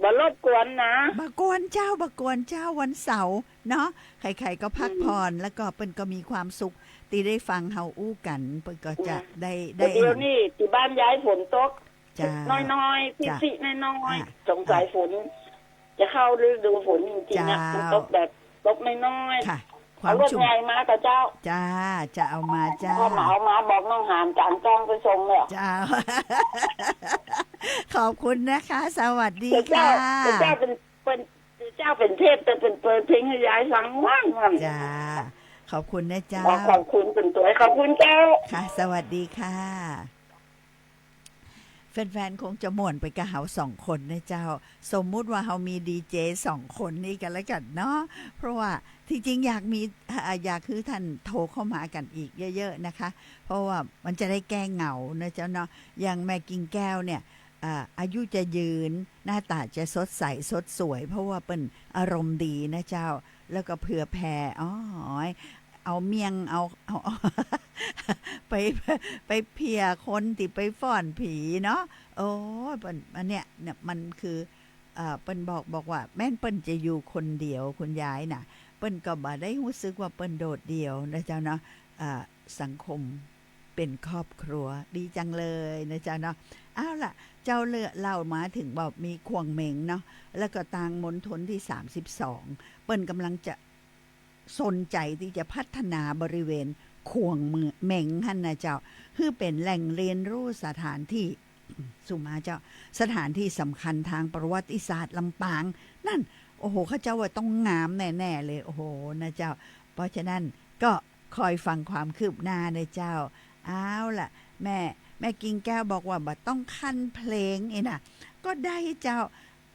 บ่รบกวนนะ บ่กวนเจ้า บ่กวนเจ้า วันเสาร์เนาะ ใครๆ ก็พักผ่อน อืม แล้วก็เปิ้นก็มีความสุข ตี้ได้ฟังเฮาอู้กั๋น เปิ้นก็จะ อืม ได้ ได้ แต่เดี๋ยวนี้ตี้บ้านยายฝนตก จ้า น้อยๆ จ้า ปิ๊ๆ น้อยๆ อ่ะ สงสัย อ่ะ ฝน จะเข้าฤดูฝนจริงๆ นะ เจ้า มันตกแบบตกน้อยๆ ค่ะ ความ เอารถ ชุม ใหญ่มาก่อเจ้า จ้า จะเอามาเจ้า พ่อมาเอามาบอกน้องหานกางจ้องไปส่งเลย เจ้า ขอบคุณนะคะ สวัสดีค่ะ เจ้า เจ้าเป๋น เป๋น เจ้าเป๋นเทพ แต่เป๋นเปิดเพลงหื้อยายฟังว่างๆ จ้า ขอบคุณนะเจ้า ขอบคุณเป๋นตวย ขอบคุณเจ้า ค่ะ สวัสดีค่ะ แฟนๆ คงจะม่วนไปกับเฮาสองคนนะเจ้า สมมุติว่าเฮามีดีเจสองคนนี่กั๋นแล้วกั๋นเนาะ เพราะว่าที่จริงอยากมี อ่า อยากหื้อต้านโทรเข้ามากั๋นอีกเยอะๆ นะคะ เพราะว่ามันจะได้แก้เหงานะเจ้าเนาะ อย่างแม่กิ่งแก้วเนี่ย อ่า อายุจะยืน หน้าต๋าจะสดใสสดสวย เพราะว่าเปิ้นอารมณ์ดีนะเจ้า แล้วก็เผื่อแผ่ อ๋อ เอาเมี่ยง เอา เอา ไป ไปเพียคนตี้ไปฟ้อนผีเนาะ โอ้ย เปิ้น อันเนี้ย เนี่ย มันคือ เอ่อ เปิ้นบอก บอกว่าแม้นเปิ้นจะอยู่คนเดียว คุณยายน่ะ เปิ้นก็บ่ได้ฮู้สึกว่าเปิ้นโดดเดี่ยวนะเจ้าเนาะ เอ่อ สังคมเป๋นครอบครัว ดีจังเลยนะเจ้าเนาะ เอาล่ะ เจ้าเล่า เล่ามาเถิงว่ามีข่วงเหม็งเนาะ แล้วก็ตางมณฑลตี้สามสิบสอง เปิ้นก่ำลังจะ สนใจ๋ตี้จะพัฒนาบริเวณข่วงเหม็งหั้นนะเจ้า หื้อเป๋นแหล่งเรียนรู้สถานตี้ สุมาเจ้า สถานตี้สำคัญตางประวัติศาสตร์ลำปาง นั่น โอ้โห เขาเจ้าว่าต้องงามแน่ๆ เลย โอ้โห นะเจ้า เพราะฉะนั้นก็คอยฟังความคืบหน้านะเจ้า เอาล่ะ แม่ แม่กิ่งแก้วบอกว่าบ่ต้องคั่นเพลงนี่นะ ก็ได้เจ้า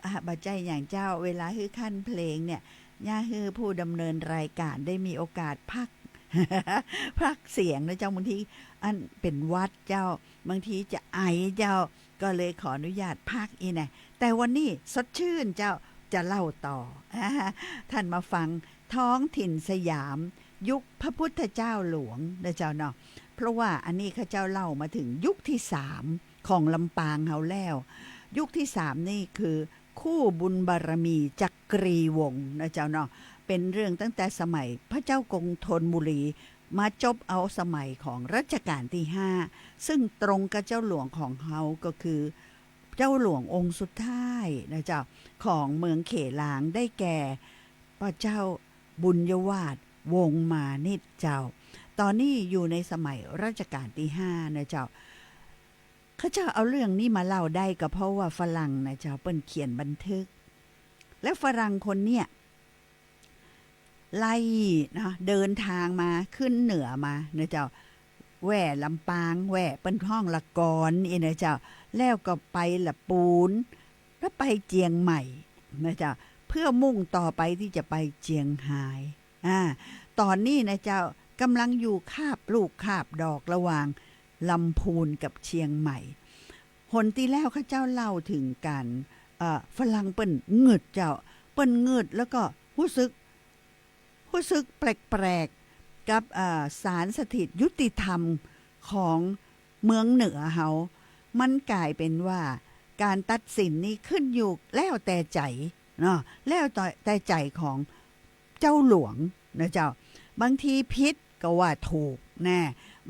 อ่ะ บ่ใจ้หยังเจ้า เวลาหื้อคั่นเพลงเนี่ย เยียะหื้อผู้ดำเนินรายการได้มีโอกาสพัก พักเสียงนะเจ้า บางทีอันเป๋นหวัดเจ้า บางทีจะไอเจ้า ก็เลยขออนุญาตพักอี้แน่ แต่วันนี้สดชื่นเจ้า จะเล่าต่อ ต้านมาฟังท้องถิ่นสยาม ยุคพระพุทธเจ้าหลวงนะเจ้าเนาะ เพราะว่าอันนี้ข้าเจ้าเล่ามาเถิงยุคตี้สามของลำปางเฮาแล้ว ยุคตี้สามนี่คือคู่บุญบารมีจักรีวงศ์นะเจ้าเนาะ เป๋นเรื่องตั้งแต่สมัยพระเจ้ากงธนบุรี มาจบเอาสมัยของรัชกาลตี้ห้า ซึ่งตรงกับเจ้าหลวงของเฮาก็คือเจ้าหลวงองค์สุดท้ายนะเจ้า ของเมืองเขลาง ได้แก่ พระเจ้าบุญยวาทวงศ์มานิชเจ้า ต๋อนนี้อยู่ในสมัยรัชกาลตี้ห้านะเจ้า ข้าเจ้าเอาเรื่องนี้มาเล่าได้ก็เพราะว่าฝรั่งนะเจ้า เปิ้นเขียนบันทึก แล้วฝรั่งคนเนี่ย ไล่นะ เดินทางมา ขึ้นเหนือมานะเจ้า แว่ลำปาง แว่เปิ้นฮ้องละกอนอี้นะเจ้า แล้วก็ไปละปูน แล้วไปเจียงใหม่นะเจ้า เพื่อมุ่งต่อไปตี้จะไปเจียงฮาย อ่า ต๋อนนี้นะเจ้า ก่ำลังอยู่คาบลูกคาบดอกระหว่างลำพูนกับเชียงใหม่ หนตี้แล้วข้าเจ้าเล่าเถิงก๋าน เอ่อ ฝรั่งเปิ้นหงึดเจ้า เปิ้นหงึดแล้วก็ฮู้สึก ฮู้สึกแปลกๆ กับ เอ่อ ศาลสถิตยุติธรรมของเมืองเหนือเฮา มันก๋ายเป๋นว่าก๋านตัดสินนี่ขึ้นอยู่แล้วแต่ใจ๋เนาะ แล้วแต่ใจ๋ของเจ้าหลวงนะเจ้า บางทีผิดก็ว่าถูกแน่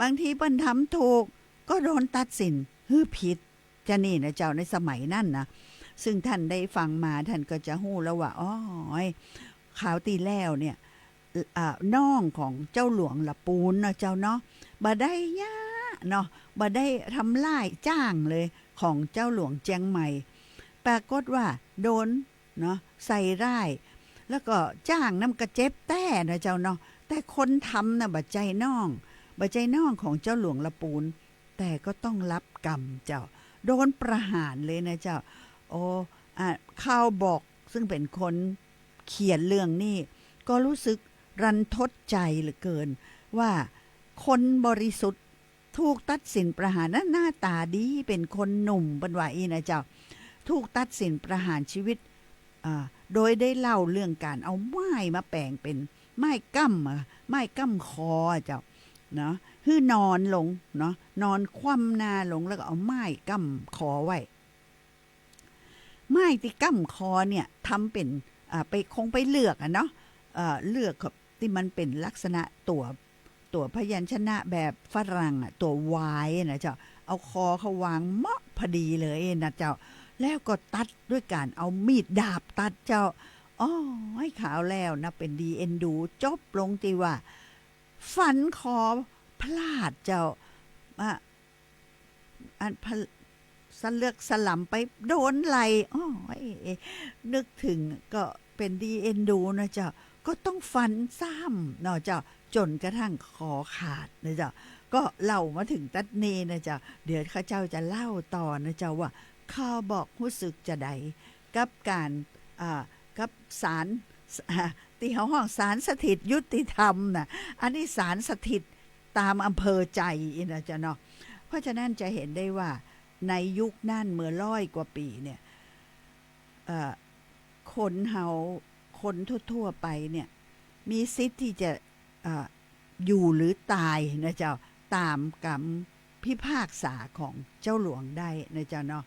บางทีเปิ้นทำถูกก็โดนตัดสินหื้อผิด จะนี่นะเจ้า ในสมัยนั้นนะ ซึ่งท่านได้ฟังมาท่านก็จะฮู้แล้วว่า อ้อย คราวตี้แล้วเนี่ย อ่า น้องของเจ้าหลวงละปูนเนาะเจ้าเนาะ บ่ได้หยังเนาะ บ่ได้ทำร้ายจ้างเลย ของเจ้าหลวงเจียงใหม่ ปรากฏว่าโดนเนาะ ใส่ร้าย แล้วก็จ้างน้ำกระเจ็บแต๊นะเจ้าเนาะ แต่คนทำน่ะบ่ใจ้น้อง บ่ใจ้น้องของเจ้าหลวงละปูน แต่ก็ต้องรับกรรมเจ้า โดนประหารเลยนะเจ้า โอ้ อ่ะ คาร์ล บล็อก ซึ่งเป๋นคนเขียนเรื่องนี้ ก็ฮู้สึกรันทดใจ๋เหลือเกิน ว่าคนบริสุทธิ์ถูกตัดสินประหารนะ หน้าต๋าดี เป๋นคนหนุ่ม เปิ้นว่าอี้นะเจ้า ถูกตัดสินประหารชีวิต อ่า โดยได้เล่าเรื่องก๋านเอาไม้มาแป๋งเป๋นไม้ก้ำอะ ไม้ก้ำคออะเจ้า เนาะ หื้อนอนลงเนาะ นอนคว่ำหน้าลงแล้วก็เอาไม้ก้ำคอไว้ ไม้ตี้ก้ำคอเนี่ยทำเป๋น อ่า ไป คงไปเลือกอะเนาะ เอ่อ เลือกตี้มันเป๋นลักษณะตั๋ว ตั๋วพยัญชนะแบบฝรั่งอะ ตั๋ว วาย อะนะเจ้า เอาคอเขาวางเหมาะพอดีเลยนะเจ้า แล้วก็ตัดด้วยก๋านเอามีดดาบตัดเจ้า อ้อย คราวแล้วนะ เป๋นดีเอ็นดู จบลงตี้ว่า ฟันคอพลาดเจ้า อ่ะ อันพะ สะเลือกสะหลำไปโดนไหล่ อ้อย นึกเถิงก็เป๋นดีเอ็นดูนะเจ้า ก็ต้องฟันซ้ำเนาะเจ้า จ๋นกระทั่งคอขาดนะเจ้า ก็เล่ามาเถิงตั๊ดนี้นะเจ้า เดี๋ยวข้าเจ้าจะเล่าต่อนะเจ้า ว่าคาร์ล บล็อกฮู้สึกจาใดกับก๋าน อ่า กับศาล ตี้เฮาฮ้องศาลสถิตยุติธรรมน่ะ อันนี้ศาลสถิตต๋ามอำเภอใจ๋อี้นะเจ้าเนาะ เพราะฉะนั้นจะเห็นได้ว่าในยุคนั้นเมื่อร้อยกว่าปี๋เนี่ย เอ่อ คนเฮา คนทั่วๆ ไปเนี่ย มีสิทธิ์ตี้จะ เอ่อ อยู่หรือต๋ายนะเจ้า ต๋ามกำพิพากษาของเจ้าหลวงได้นะเจ้าเนาะ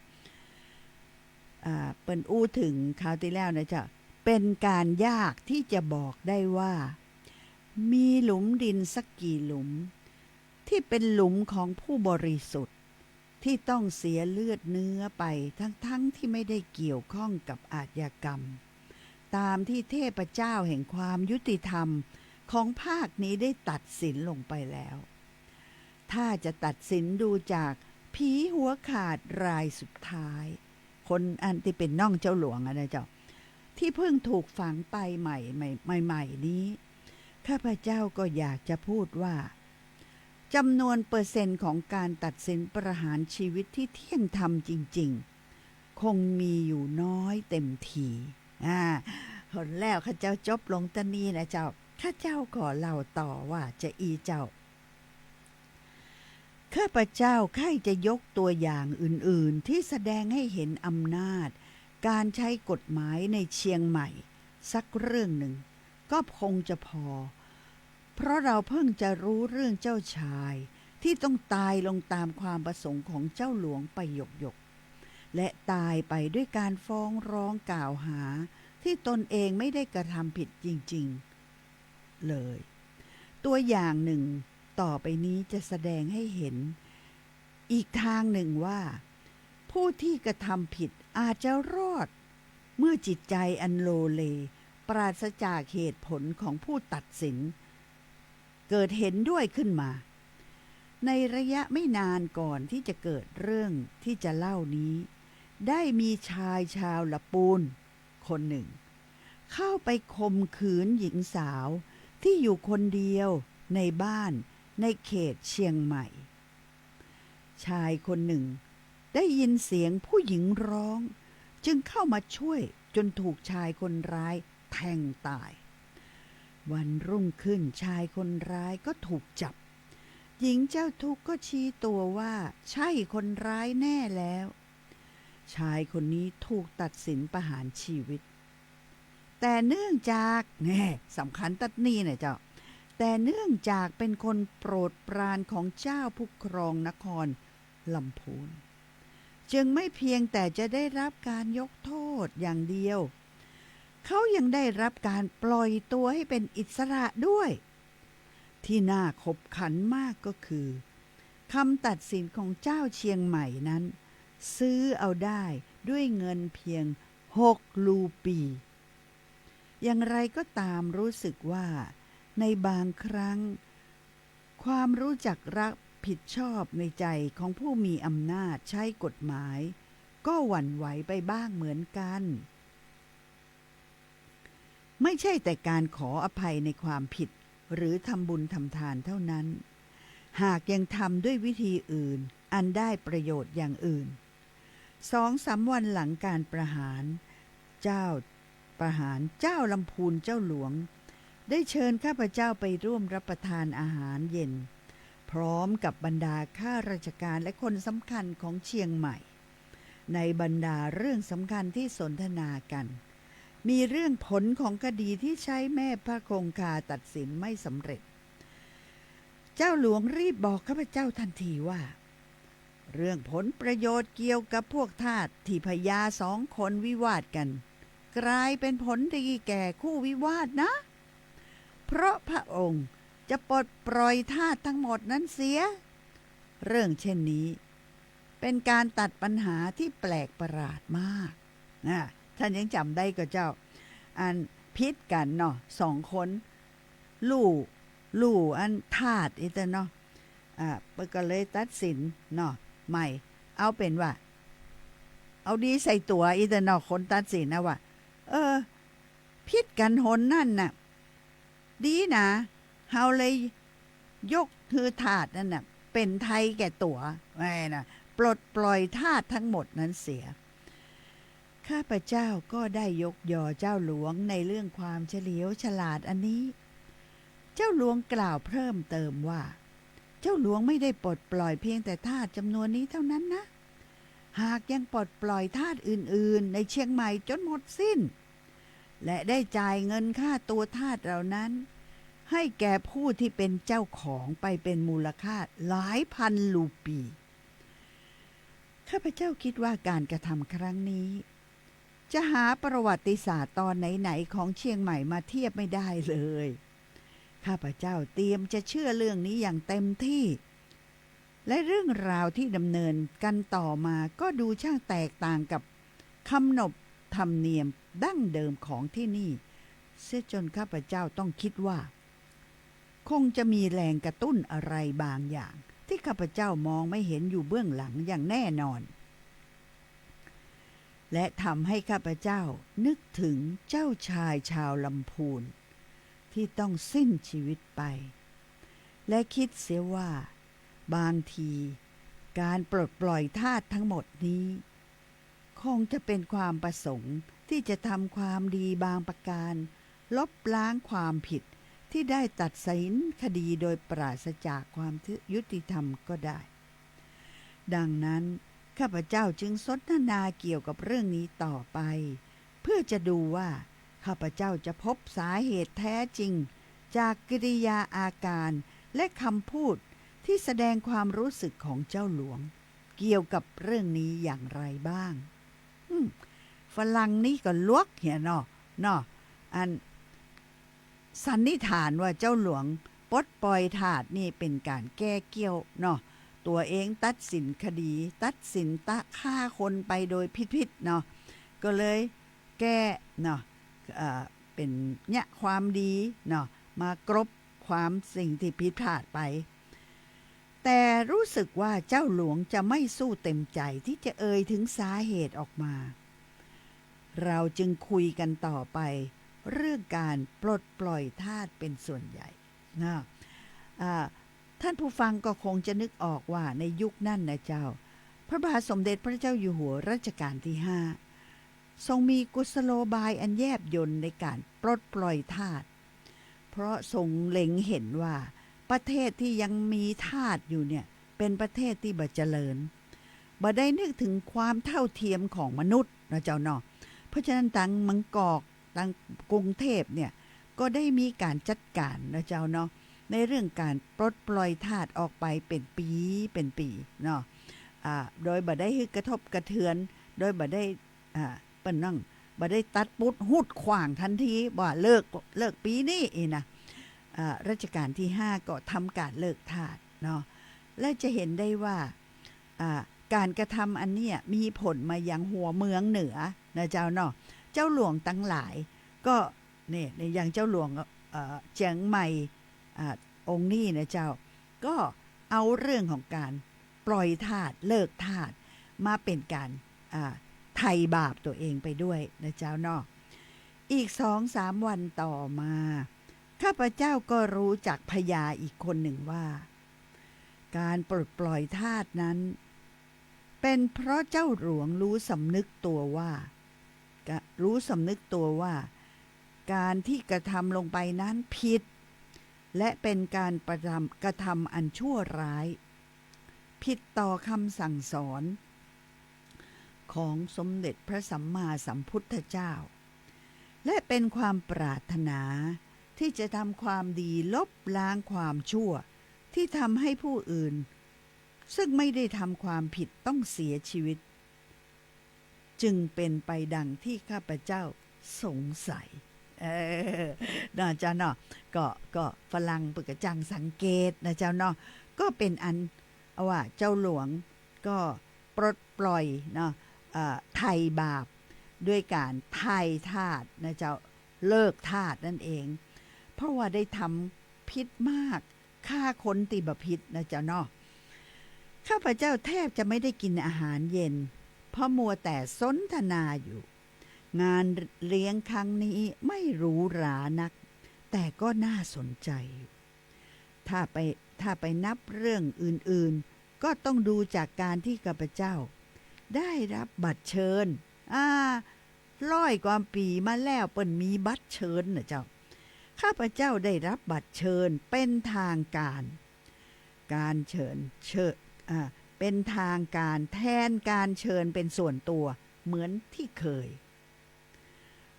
อ่า เปิ้นอู้เถิงคราวตี้แล้วนะเจ้า เป๋นก๋านยากตี้จะบอกได้ว่า มีหลุมดินสักกี่หลุม ตี้เป๋นหลุมของผู้บริสุทธิ์ ตี้ต้องเสียเลือดเนื้อไปทั้งๆ ตี้ไม่ได้เกี่ยวข้องกับอาชญากรรม ต๋ามตี้เทพเจ้าแห่งความยุติธรรมของภาคนี้ได้ตัดสินลงไปแล้ว ถ้าจะตัดสินดูจากผีหัวขาดรายสุดท้าย คนอันตี้เป๋นน้องเจ้าหลวงอะนะเจ้า ตี้เพิ่งถูกฝังไปใหม่ๆ ใหม่ๆ นี้ ข้าพเจ้าก็อยากจะพูดว่า จำนวนเปอร์เซ็นต์ของการตัดสินประหารชีวิตตี้เที่ยงธรรมจริงๆ คงมีอยู่น้อยเต็มที อ่า หนแล้วข้าเจ้าจบลงเต้านี้นะเจ้า ข้าเจ้าขอเล่าต่อว่าจะอี้เจ้า ข้าพเจ้าใค่จะยกตัวอย่างอื่นๆ ตี้แสดงให้เห็นอำนาจการใจ๊กฎหมายในเชียงใหม่สักเรื่องหนึ่ง ก็คงจะพอ เพราะเราเพิ่งจะรู้เรื่องเจ้าชายตี้ต้องต๋ายลงต๋ามความประสงค์ของเจ้าหลวงไปหยกๆ และต๋ายไปด้วยการฟ้องร้องกล่าวหา ที่ตนเองไม่ได้กระทำผิดจริงๆ เลย ตัวอย่างหนึ่งต่อไปนี้จะแสดงให้เห็นอีกทางหนึ่งว่า ผู้ที่กระทำผิดอาจจะรอด เมื่อจิตใจอันโลเล ปราศจากเหตุผลของผู้ตัดสิน เกิดเห็นด้วยขึ้นมา ในระยะไม่นานก่อนที่จะเกิดเรื่องที่จะเล่านี้ ได้มีชายชาวละปูนคนหนึ่ง เข้าไปข่มขืนหญิงสาวที่อยู่คนเดียวในบ้านในเขตเชียงใหม่ ชายคนหนึ่งได้ยินเสียงผู้หญิงร้อง จึงเข้ามาช่วยจนถูกชายคนร้ายแทงตาย วันรุ่งขึ้นชายคนร้ายก็ถูกจับ หญิงเจ้าทุกข์ก็ชี้ตัวว่าใช่คนร้ายแน่แล้ว ชายคนนี้ถูกตัดสินประหารชีวิต แต่เนื่องจาก แน่ สำคัญตั๊ดนี่นะเจ้า แต่เนื่องจากเป็นคนโปรดปรานของเจ้าผู้ครองนครลำพูน จึงไม่เพียงแต่จะได้รับการยกโทษอย่างเดียว เขายังได้รับการปล่อยตัวให้เป็นอิสระด้วย ที่น่าขบขันมากก็คือ คำตัดสินของเจ้าเชียงใหม่นั้น ซื้อเอาได้ด้วยเงินเพียงหกรูปี อย่างไรก็ตามรู้สึกว่าในบางครั้ง ความรู้จักรับผิดชอบในใจของผู้มีอำนาจใช้กฎหมาย ก็หวั่นไหวไปบ้างเหมือนกัน ไม่ใช่แต่การขออภัยในความผิดหรือทำบุญทำทานเท่านั้น หากยังทำด้วยวิธีอื่นอันได้ประโยชน์อย่างอื่น สองสามวันหลังการประหารเจ้า ประหารเจ้าลำพูนเจ้าหลวง ได้เชิญข้าพเจ้าไปร่วมรับประทานอาหารเย็น พร้อมกับบรรดาข้าราชการและคนสำคัญของเชียงใหม่ ในบรรดาเรื่องสำคัญที่สนทนากัน มีเรื่องผลของคดีที่ใช้แม่พระคงคาตัดสินไม่สำเร็จ เจ้าหลวงรีบบอกข้าพเจ้าทันทีว่า เรื่องผลประโยชน์เกี่ยวกับพวกทาสที่พญาสองคนวิวาทกัน กลายเป็นผลดีแก่คู่วิวาทนะ เพราะพระองค์จะปลดปล่อยทาสทั้งหมดนั้นเสีย เรื่องเช่นนี้ เป็นการตัดปัญหาที่แปลกประหลาดมาก นะ ท่านยังจ๋ำได้ก่อเจ้า อันผิดกั๋นเนาะ สองคน ลู่ ลู่อันทาสอี้เต๊อะเนาะ อ่า เปิ้นก็เลยตัดสินเนาะ ใหม่ เอาเป๋นว่า เอาดีใส่ตั๋วอี้เต๊อะเนาะ คนตัดสินนะว่า เออ ผิดกั๋นหนนั้นน่ะ ดีนะ เฮาเลยยกหื้อทาสนั้นน่ะ เป๋นไทยแก่ตั๋ว แม่นะ ปลดปล่อยทาสทั้งหมดนั้นเสีย ข้าพเจ้าก็ได้ยกยอเจ้าหลวงในเรื่องความเฉลียวฉลาดอันนี้ เจ้าหลวงกล่าวเพิ่มเติมว่า เจ้าหลวงไม่ได้ปลดปล่อยเพียงแต่ทาสจำนวนนี้เท่านั้นนะ หากยังปลดปล่อยทาสอื่นๆ ในเชียงใหม่จนหมดสิ้น และได้จ่ายเงินค่าตัวทาสเหล่านั้น ให้แก่ผู้ที่เป็นเจ้าของไปเป็นมูลค่าหลายพันรูปี ข้าพเจ้าคิดว่าการกระทำครั้งนี้ จะหาประวัติศาสตร์ตอนไหนๆ ของเชียงใหม่มาเทียบไม่ได้เลย ข้าพเจ้าเตรียมจะเชื่อเรื่องนี้อย่างเต็มที่ และเรื่องราวที่ดำเนินกันต่อมาก็ดูช่างแตกต่างกับขนบธรรมเนียมดั้งเดิมของที่นี่ เสียจนข้าพเจ้าต้องคิดว่า คงจะมีแรงกระตุ้นอะไรบางอย่าง ที่ข้าพเจ้ามองไม่เห็นอยู่เบื้องหลังอย่างแน่นอน และทำให้ข้าพเจ้านึกถึงเจ้าชายชาวลำพูน ที่ต้องสิ้นชีวิตไป และคิดเสียว่า บางทีการปลดปล่อยทาสทั้งหมดนี้ คงจะเป็นความประสงค์ที่จะทำความดีบางประการ ลบล้างความผิดที่ได้ตัดสินคดีโดยปราศจากความยุติธรรมก็ได้ ดังนั้น ข้าพเจ้าจึงสนทนาเกี่ยวกับเรื่องนี้ต่อไป เพื่อจะดูว่าข้าพเจ้าจะพบสาเหตุแท้จริง จากกิริยาอาการและคำพูดที่แสดงความรู้สึกของเจ้าหลวง เกี่ยวกับเรื่องนี้อย่างไรบ้าง อืม ฝรั่งนี่ก็ลวกเหียเนาะ เนาะ อันสันนิษฐานว่าเจ้าหลวงปลดปล่อยทาสนี่เป๋นก๋านแก้เกี้ยวเนาะ ตั๋วเองตัดสินคดี ตัดสินตะ ฆ่าคนไปโดยผิดๆ เนาะ ก็เลยแก้เนาะ เอ่อ เป๋นเยียะความดีเนาะ มากรบความสิ่งตี้ผิดพลาดไป แต่รู้สึกว่าเจ้าหลวงจะไม่สู้เต็มใจ๋ตี้จะเอ่ยเถิงสาเหตุออกมา เราจึงคุยกั๋นต่อไปเรื่องก๋านปลดปล่อยทาสเป๋นส่วนใหญ่นะ อ่า ท่านผู้ฟังก็คงจะนึกออกว่าในยุคนั้นนะเจ้า พระบาทสมเด็จพระเจ้าอยู่หัวรัชกาลตี้ห้า ทรงมีกุศโลบายอันแยบยลในก๋านปลดปล่อยทาส เพราะทรงเล็งเห็นว่าประเทศตี้ยังมีทาสอยู่เนี่ย เป๋นประเทศตี้บ่เจริญ บ่ได้นึกเถิงความเท่าเทียมของมนุษย์นะเจ้าเนาะ เพราะฉะนั้นตังบางกอก ตังกรุงเทพฯ เนี่ย ก็ได้มีก๋านจัดก๋านนะเจ้าเนาะ ในเรื่องก๋านปลดปล่อยทาสออกไปเป๋นปี๋ เป๋นปี๋เนาะ อ่า โดยบ่ได้หื้อกระทบกระเทือน โดยบ่ได้ อ่า เปิ้นนั่ง บ่ได้ตัดปุ๊ดหุดขว้างตันทีว่าเลิก เลิกปี๋นี้อี้นะ อ่า รัชกาลตี้ห้าก็ทำก๋านเลิกทาสเนาะ และจะเห็นได้ว่า อ่า ก๋านกระทำอันเนี้ยมีผลมายังหัวเมืองเหนือนะเจ้าเนาะ เจ้าหลวงตังหลายก็ เนี่ย อย่างเจ้าหลวง เอ่อ เจียงใหม่ อ่า องค์นี้นะเจ้า ก็เอาเรื่องของก๋านปล่อยทาส เลิกทาส มาเป๋นก๋าน อ่า ไถ่บาปตั๋วเองไปด้วยนะเจ้าเนาะ อีกสองสามวันต่อมา ข้าพเจ้าก็รู้จักพญาอีกคนหนึ่งว่า ก๋านปลดปล่อยทาสนั้น เป๋นเพราะเจ้าหลวงรู้สำนึกตั๋วว่า กะ รู้สำนึกตั๋วว่า ก๋านตี้กระทำลงไปนั้นผิด และเป๋นก๋านประทำ กระทำอันชั่วร้าย ผิดต่อคำสั่งสอนของสมเด็จพระสัมมาสัมพุทธเจ้า และเป๋นความปรารถนาตี้จะทำความดีลบล้างความชั่วตี้ทำให้ผู้อื่น ซึ่งไม่ได้ทำความผิดต้องเสียชีวิต จึงเป๋นไปดังตี้ข้าพเจ้าสงสัย เออ นะเจ้าเนาะ ก็ ก็ฝรั่งเปิ้นก็จ้างสังเกตนะเจ้าเนาะ ก็เป๋นอันว่าเจ้าหลวงก็ปลดปล่อยเนาะ เอ่อ ไถ่บาป ด้วยก๋านไถ่ทาสนะเจ้า เลิกทาสนั่นเอง เพราะว่าได้ทำผิดมาก ฆ่าคนตี้บ่ผิดนะเจ้าเนาะ ข้าพเจ้าแทบจะไม่ได้กินอาหารเย็น เพราะมัวแต่สนทนาอยู่ งานเลี้ยงครั้งนี้ไม่หรูหรานัก แต่ก็น่าสนใจอยู่ ถ้าไป ถ้าไปนับเรื่องอื่นๆ ก็ต้องดูจากก๋านตี้ข้าพเจ้าได้รับบัตรเชิญ อ่า ร้อยกว่าปี๋มาแล้วเปิ้นมีบัตรเชิญนะเจ้า ข้าพเจ้าได้รับบัตรเชิญเป๋นทางก๋าน ก๋านเชิญ เชิญ อ่า เป๋นทางก๋านแทนก๋านเชิญเป๋นส่วนตั๋วเหมือนตี้เคย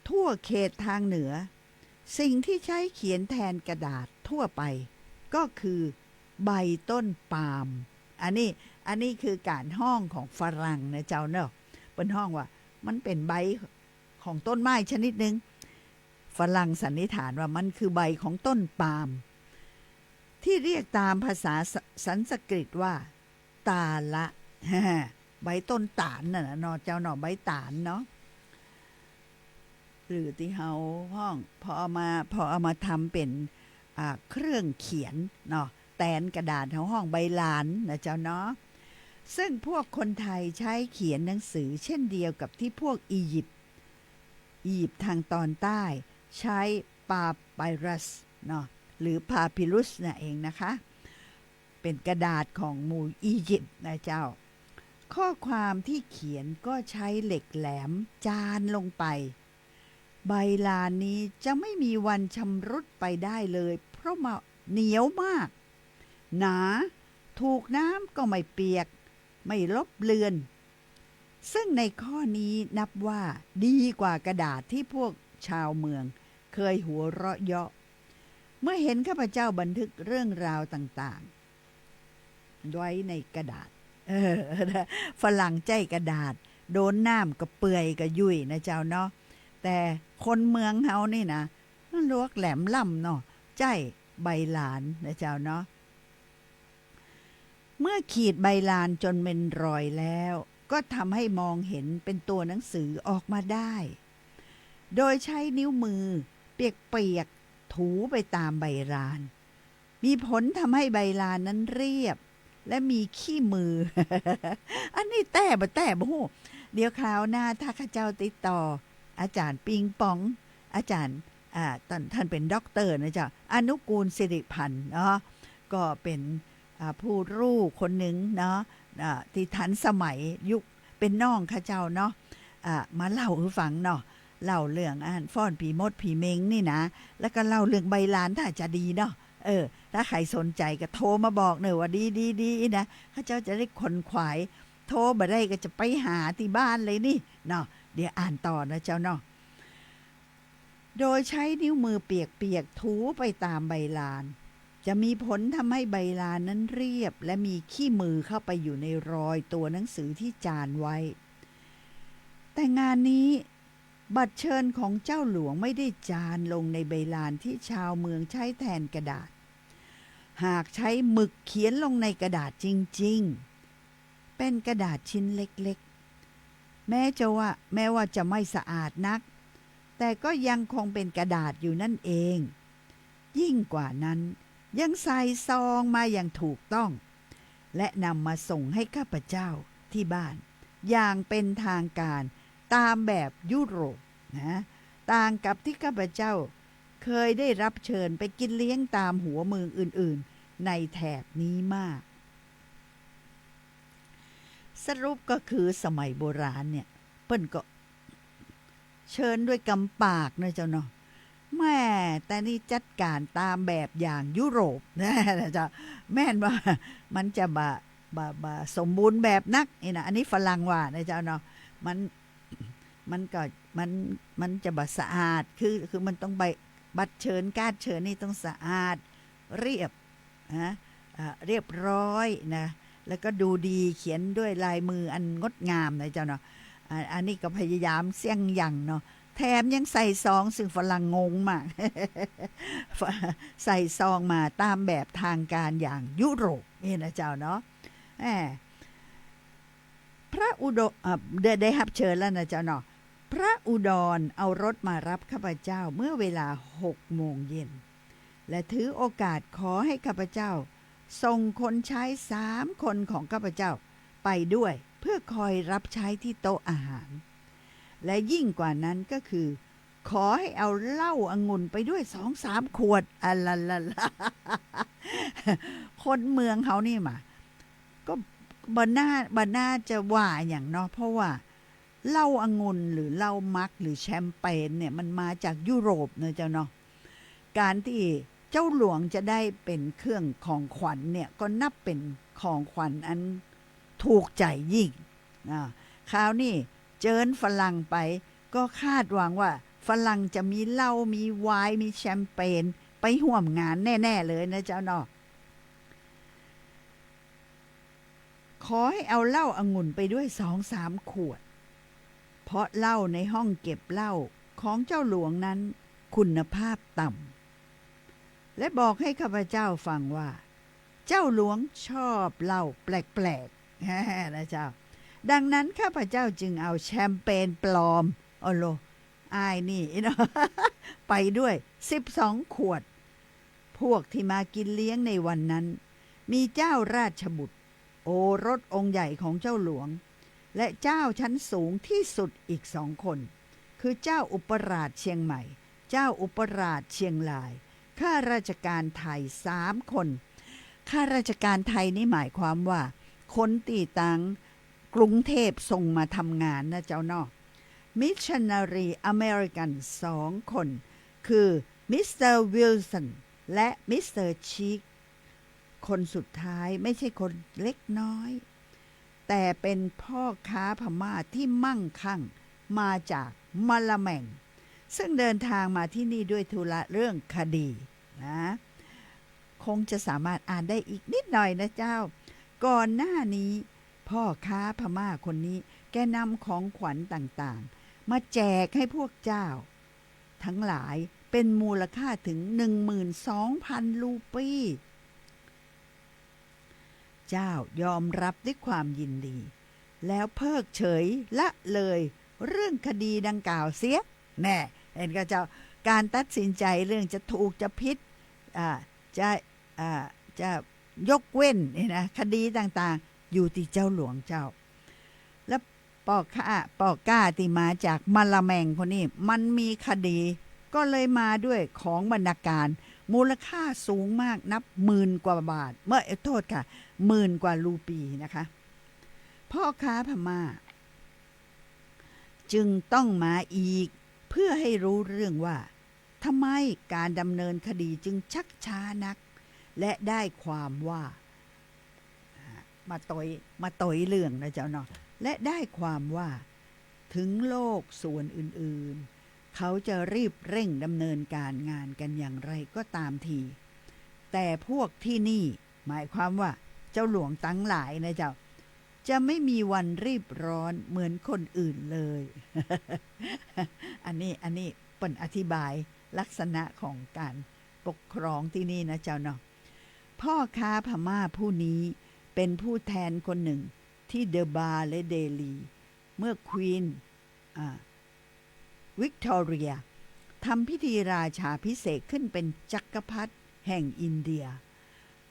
ทั่วเขตทางเหนือ สิ่งตี้ใจ๊เขียนแทนกระดาษทั่วไป ก็คือใบต้นปาล์ม อันนี้ อันนี้คือก๋านฮ้องของฝรั่งนะเจ้าเนาะ เปิ้นฮ้องว่ามันเป๋นใบของต้นไม้ชนิดหนึ่ง ฝรั่งสันนิษฐานว่ามันคือใบของต้นปาล์ม ตี้เรียกตามภาษาส- สันสกฤตว่า ตาละ ใบต้นตาลน่ะนะเนาะเจ้าเนาะ ใบตาลเนาะ หรือตี้เฮาฮ้อง พอเอามา พอเอามาทำเป๋น อ่า เครื่องเขียนเนาะ แตนกระดาษเฮาฮ้องใบลานนะเจ้าเนาะ ซึ่งพวกคนไทยใจ๊เขียนหนังสือเช่นเดียวกับตี้พวกอียิปต์ อียิปต์ตางตอนใต้ใจ๊ปาไปรัสเนาะ หรือปาปิรุสนั่นเองนะคะ เป๋นกระดาษของหมู่อียิปต์นะเจ้า ข้อความตี้เขียนก็ใจ๊เหล็กแหลมจานลงไป ใบลานนี้จะไม่มีวันชำรุดไปได้เลย เพราะว่าเหนียวมาก หนา ถูกน้ำก็ไม่เปียก ไม่ลบเลือน ซึ่งในข้อนี้นับว่าดีกว่ากระดาษตี้พวกชาวเมืองเคยหัวเราะเยาะ เมื่อเห็นข้าพเจ้าบันทึกเรื่องราวต่างๆ ไว้ในกระดาษ เออ ฝรั่งใจ๊กระดาษ โดนน้ำก็เปื่อยก็ยุ่ยนะเจ้าเนาะ แต่คนเมืองเฮานี่นะ มันลวกแหลมล่ำเนาะ ใจ๊ใบลานนะเจ้าเนาะ เมื่อขีดใบลานจนเป็นรอยแล้ว ก็ทำให้มองเห็นเป็นตัวหนังสือออกมาได้ โดยใช้นิ้วมือเปียกๆ ถูไปตามใบลาน มีผลทำให้ใบลานนั้นเรียบ และมีขี้มือ อันนี้แต๊บ่แต๊บ่ฮู้ เดี๋ยวคราวหน้าถ้าข้าเจ้าติดต่อ อาจ๋ารย์ปิงปอง อาจ๋ารย์ อ่า ต้าน ต้านเป๋นด็อกเตอร์นะเจ้า อนุกูล สิริพันธ์เนาะ ก็เป๋น อ่า ผู้ฮู้คนนึ่งเนาะ อ่า ตี้ทันสมัยยุค เป๋นน้องข้าเจ้าเนาะ อ่า มาเล่าหื้อฟังเนาะ เล่าเรื่องอันฟ้อนผีมดผีเม็งนี่นะ แล้วก็เล่าเรื่องใบลานถ้าจะดีเนาะ เออ ถ้าใผสนใจ๋ก็โทรมาบอกเน่อว่าดี ดี ดีนะ ข้าเจ้าจะได้ขนขวาย โทรบ่ได้ก็จะไปหาตี้บ้านเลยนี่เนาะ เดี๋ยวอ่านต่อนะเจ้าเนาะ โดยใช้นิ้วมือเปียกๆ ถูไปตามใบลาน จะมีผลทำให้ใบลานนั้นเรียบ และมีขี้มือเข้าไปอยู่ในรอยตัวหนังสือที่จานไว้ แต่งานนี้ บัตรเชิญของเจ้าหลวงไม่ได้จานลงในใบลานที่ชาวเมืองใช้แทนกระดาษ หากใช้หมึกเขียนลงในกระดาษจริงๆ เป๋นกระดาษชิ้นเล็กๆ แม้จะว่า แม้ว่าจะไม่สะอาดนัก แต่ก็ยังคงเป็นกระดาษอยู่นั่นเอง ยิ่งกว่านั้น ยังใส่ซองมาอย่างถูกต้อง และนำมาส่งให้ข้าพเจ้าที่บ้าน อย่างเป็นทางการ ตามแบบยุโรปนะ ต่างกับที่ข้าพเจ้าเคยได้รับเชิญไปกินเลี้ยงตามหัวเมืองอื่นๆ ในแถบนี้มาก สรุปก็คือสมัยโบราณเนี่ย เปิ้นก็เชิญด้วยกำปากนะเจ้าเนาะ แม่ แต่นี่จัดก๋านตามแบบอย่างยุโรปนะเจ้า แม่นว่ามันจะบ่ บ่ บ่สมบูรณ์แบบนักนี่นะ อันนี้ฝรั่งว่านะเจ้าเนาะ มัน มันก็ มัน มันจะบ่สะอาด คือ คือมันต้องใบ บัตรเชิญ การ์ดเชิญนี่ต้องสะอาด เรียบ นะ อ่า เรียบร้อยนะ แล้วก็ดูดี เขียนด้วยลายมืออันงดงามนะเจ้าเนาะ อ่า อันนี้ก็พยายามเสี้ยงหยั่งเนาะ แถมยังใส่ซอง ซึ่งฝรั่งงงมาก ใส่ซองมาตามแบบทางการอย่างยุโรปนี่นะเจ้าเนาะ แหม พระอุดร อ่า ได้ ได้ฮับเชิญแล้วนะเจ้าเนาะ พระอุดรเอารถมารับข้าพเจ้าเมื่อเวลาหกโมงเย็น และถือโอกาสขอให้ข้าพเจ้าส่งคนใช้สามคนของข้าพเจ้าไปด้วย เพื่อคอยรับใช้ที่โต๊ะอาหาร และยิ่งกว่านั้นก็คือ ขอให้เอาเหล้าองุ่นไปด้วยสองสามขวด อะละละละ คนเมืองเขานี่หมา ก็บ่น่า บ่น่าจะว่าหยังเนาะ เพราะว่าเหล้าองุ่นหรือเหล้ามักหรือแชมเปญเนี่ย มันมาจากยุโรปเนาะเจ้าเนาะ การตี้เจ้าหลวงจะได้เป๋นเครื่องของขวัญเนี่ย ก็นับเป๋นของขวัญอันถูกใจ๋ยิ่ง อ่า คราวนี้เจิญฝรั่งไป ก็คาดหวังว่าฝรั่งจะมีเหล้า มีไวน์ มีแชมเปญ ไปฮ่วมงานแน่ๆ เลยนะเจ้าเนาะ ขอให้เอาเหล้าองุ่นไปด้วยสองสามขวด เพราะเหล้าในห้องเก็บเหล้าของเจ้าหลวงนั้นคุณภาพต่ำ และบอกให้ข้าพเจ้าฟังว่า เจ้าหลวงชอบเหล้าแปลกๆ นะเจ้า ดังนั้นข้าพเจ้าจึงเอาแชมเปญปลอม โอโล อ้ายนี่เนาะ ไปด้วยสิบสองขวด พวกที่มากินเลี้ยงในวันนั้น มีเจ้าราชบุตร โอรสองค์ใหญ่ของเจ้าหลวง และเจ้าชั้นสูงที่สุดอีกสองคน คือเจ้าอุปราชเชียงใหม่ เจ้าอุปราชเชียงราย ข้าราชการไทยสามคน ข้าราชการไทยนี่หมายความว่า คนตี้ตางกรุงเทพส่งมาทำงานนะเจ้าเนาะ Missionary American สองคน คือมิสเตอร์วิลสันและมิสเตอร์ชีค คนสุดท้ายไม่ใช่คนเล็กน้อย แต่เป็นพ่อค้าพม่าที่มั่งคั่งมาจากมะละแม่ง ซึ่งเดินทางมาที่นี่ด้วยธุระเรื่องคดีนะ คงจะสามารถอ่านได้อีกนิดหน่อยนะเจ้า ก่อนหน้านี้พ่อค้าพม่าคนนี้แกนำของขวัญต่าง มาแจกให้พวกเจ้าทั้งหลาย เป็นมูลค่าถึง หนึ่งหมื่นสองพัน รูปี เจ้ายอมรับด้วยความยินดี แล้วเพิกเฉยละเลยเรื่องคดีดังกล่าวเสีย แน่ เห็นก่อเจ้า การตัดสินใจเรื่องจะถูกจะผิด อ่า จะ อ่า จะยกเว้นเนี่ยนะ คดีต่างๆ อยู่ตี้เจ้าหลวงเจ้า และป้อข้า ป้อก้าตี้มาจากมาลาแมงคนนี้ มันมีคดี ก็เลยมาด้วยของบรรณาการ มูลค่าสูงมากนับหมื่นกว่าบาท เมื่อ โทษค่ะ หมื่นกว่ารูปีนะคะ พ่อค้าพม่า จึงต้องมาอีก เพื่อให้รู้เรื่องว่า ทำไมการดำเนินคดีจึงชักช้านัก และได้ความว่า อ่า มาตอย มาตอยเรื่องนะเจ้าเนาะ และได้ความว่า ถึงโลกส่วนอื่นๆ เขาจะรีบเร่งดำเนินการงานกันอย่างไรก็ตามที แต่พวกที่นี่ หมายความว่าเจ้าหลวงตังหลายนะเจ้า จะไม่มีวันรีบร้อนเหมือนคนอื่นเลย อันนี้ อันนี้เปิ้นอธิบายลักษณะของการปกครองที่นี่นะเจ้าเนาะ พ่อค้าพม่าผู้นี้เป็นผู้แทนคนหนึ่งที่เดอะบาร์และเดลี เมื่อควีน อ่า วิกตอเรีย ทำพิธีราชาภิเษกขึ้นเป็นจักรพรรดิแห่งอินเดีย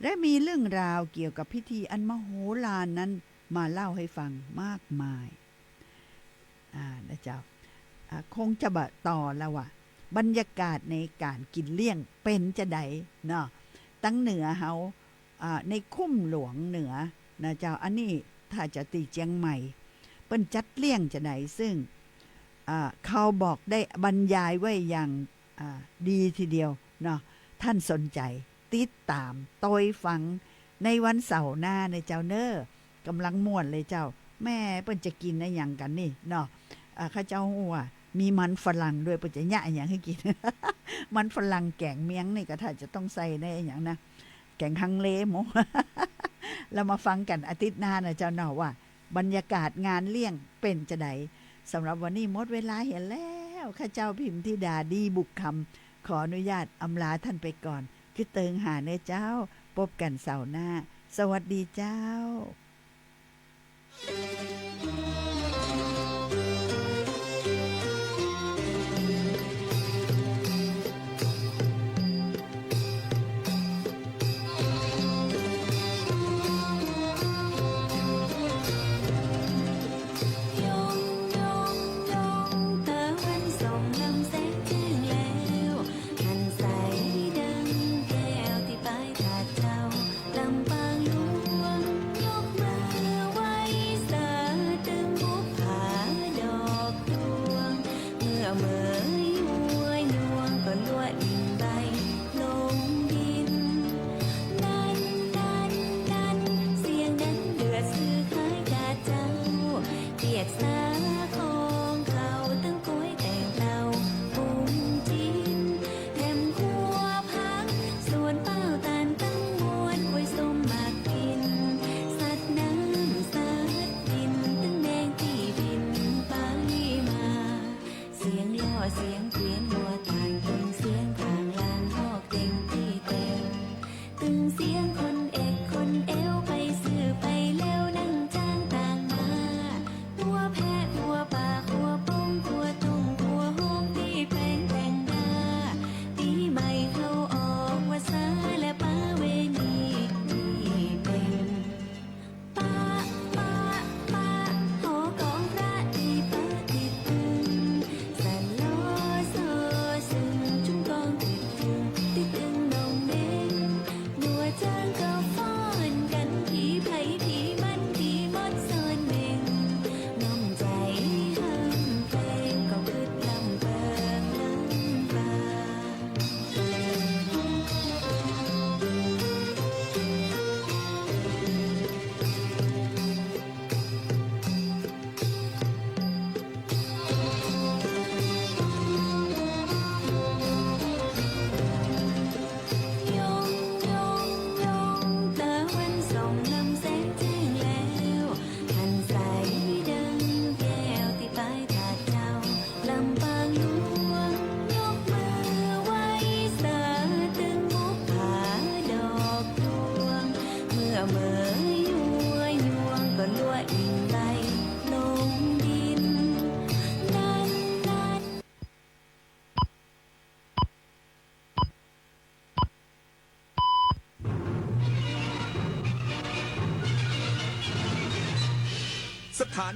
และมีเรื่องราวเกี่ยวกับพิธีอันมโหฬารนั้นมาเล่าให้ฟังมากมาย อ่า นะเจ้า อ่า คงจะบ่ต่อแล้วว่า บรรยากาศในการกิ๋นเลี้ยงเป๋นจาใดเนาะ ตังเหนือเฮา อ่า ในคุ้มหลวงเหนือนะเจ้า อันนี้ถ้าจะตี้เจียงใหม่ เปิ้นจัดเลี้ยงจาใด ซึ่ง อ่า เขาบอกได้บรรยายไว้อย่าง อ่า ดีทีเดียวเนาะ ท่านสนใจ๋ติดต๋ามตอยฟังในวันเสาร์หน้านะเจ้าเน่อ ก่ำลังม่วนเลยเจ้า แม่เปิ้นจะกิ๋นอะหยังกั๋นนี่เนาะ อ่า ข้าเจ้าฮู้ว่ามีมันฝรั่งด้วย เปิ้นจะเยียะอะหยังหื้อกิ๋น มันฝรั่งแก๋งเมียงนี่ก็ถ้าจะต้องใส่ในอะหยังนะ แก๋งฮังเลหมด แล้วมาฟังกั๋นอาทิตย์หน้านะเจ้าเนาะ ว่าบรรยากาศงานเลี้ยงเป๋นจาใด สำหรับวันนี้หมดเวลาเหียแล้ว ข้าเจ้าพิมธิดา ดีบุกคำ ขออนุญาตอำลาท่านไปก่อน กึ๊ดเติงหาเน่อเจ้า ปบกั๋นเสาร์หน้า สวัสดีเจ้า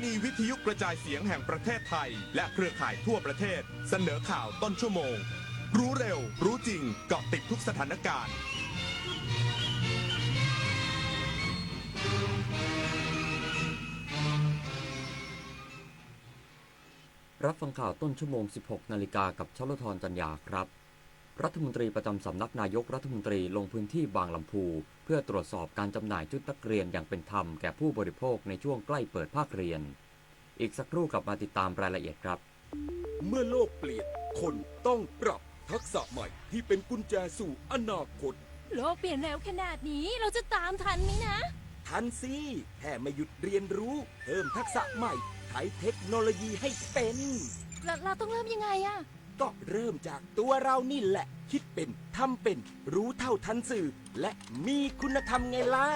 นีวิทยุกระจายเสียงแห่งประเทศไทย และเครือข่ายทั่วประเทศ เสนอข่าวต้นชั่วโมง รู้เร็ว รู้จริง เกาะติดทุกสถานการณ์ รับฟังข่าวต้นชั่วโมง สิบหกนาฬิกา กับชลธร จันยาครับ รัฐมนตรีประจำสำนักนายกรัฐมนตรีลงพื้นที่บางลำพู เพื่อตรวจสอบการจำหน่ายชุดนักเรียนอย่างเป็นธรรมแก่ผู้บริโภคในช่วงใกล้เปิดภาคเรียน อีกสักครู่กลับมาติดตามรายละเอียดครับ เมื่อโลกเปลี่ยน คนต้องปรับทักษะใหม่ที่เป็นกุญแจสู่อนาคต โลกเปลี่ยนเร็วขนาดนี้เราจะตามทันไหมนะ ทันสิ แค่ไม่หยุดเรียนรู้ เพิ่มทักษะใหม่ ใช้เทคโนโลยีให้เป็น แล้วเราต้องเริ่มยังไงอะ ก็เริ่มจากตัวเรานี่แหละ คิดเป็น ทำเป็น รู้เท่าทันสื่อ และมีคุณธรรมไงล่ะ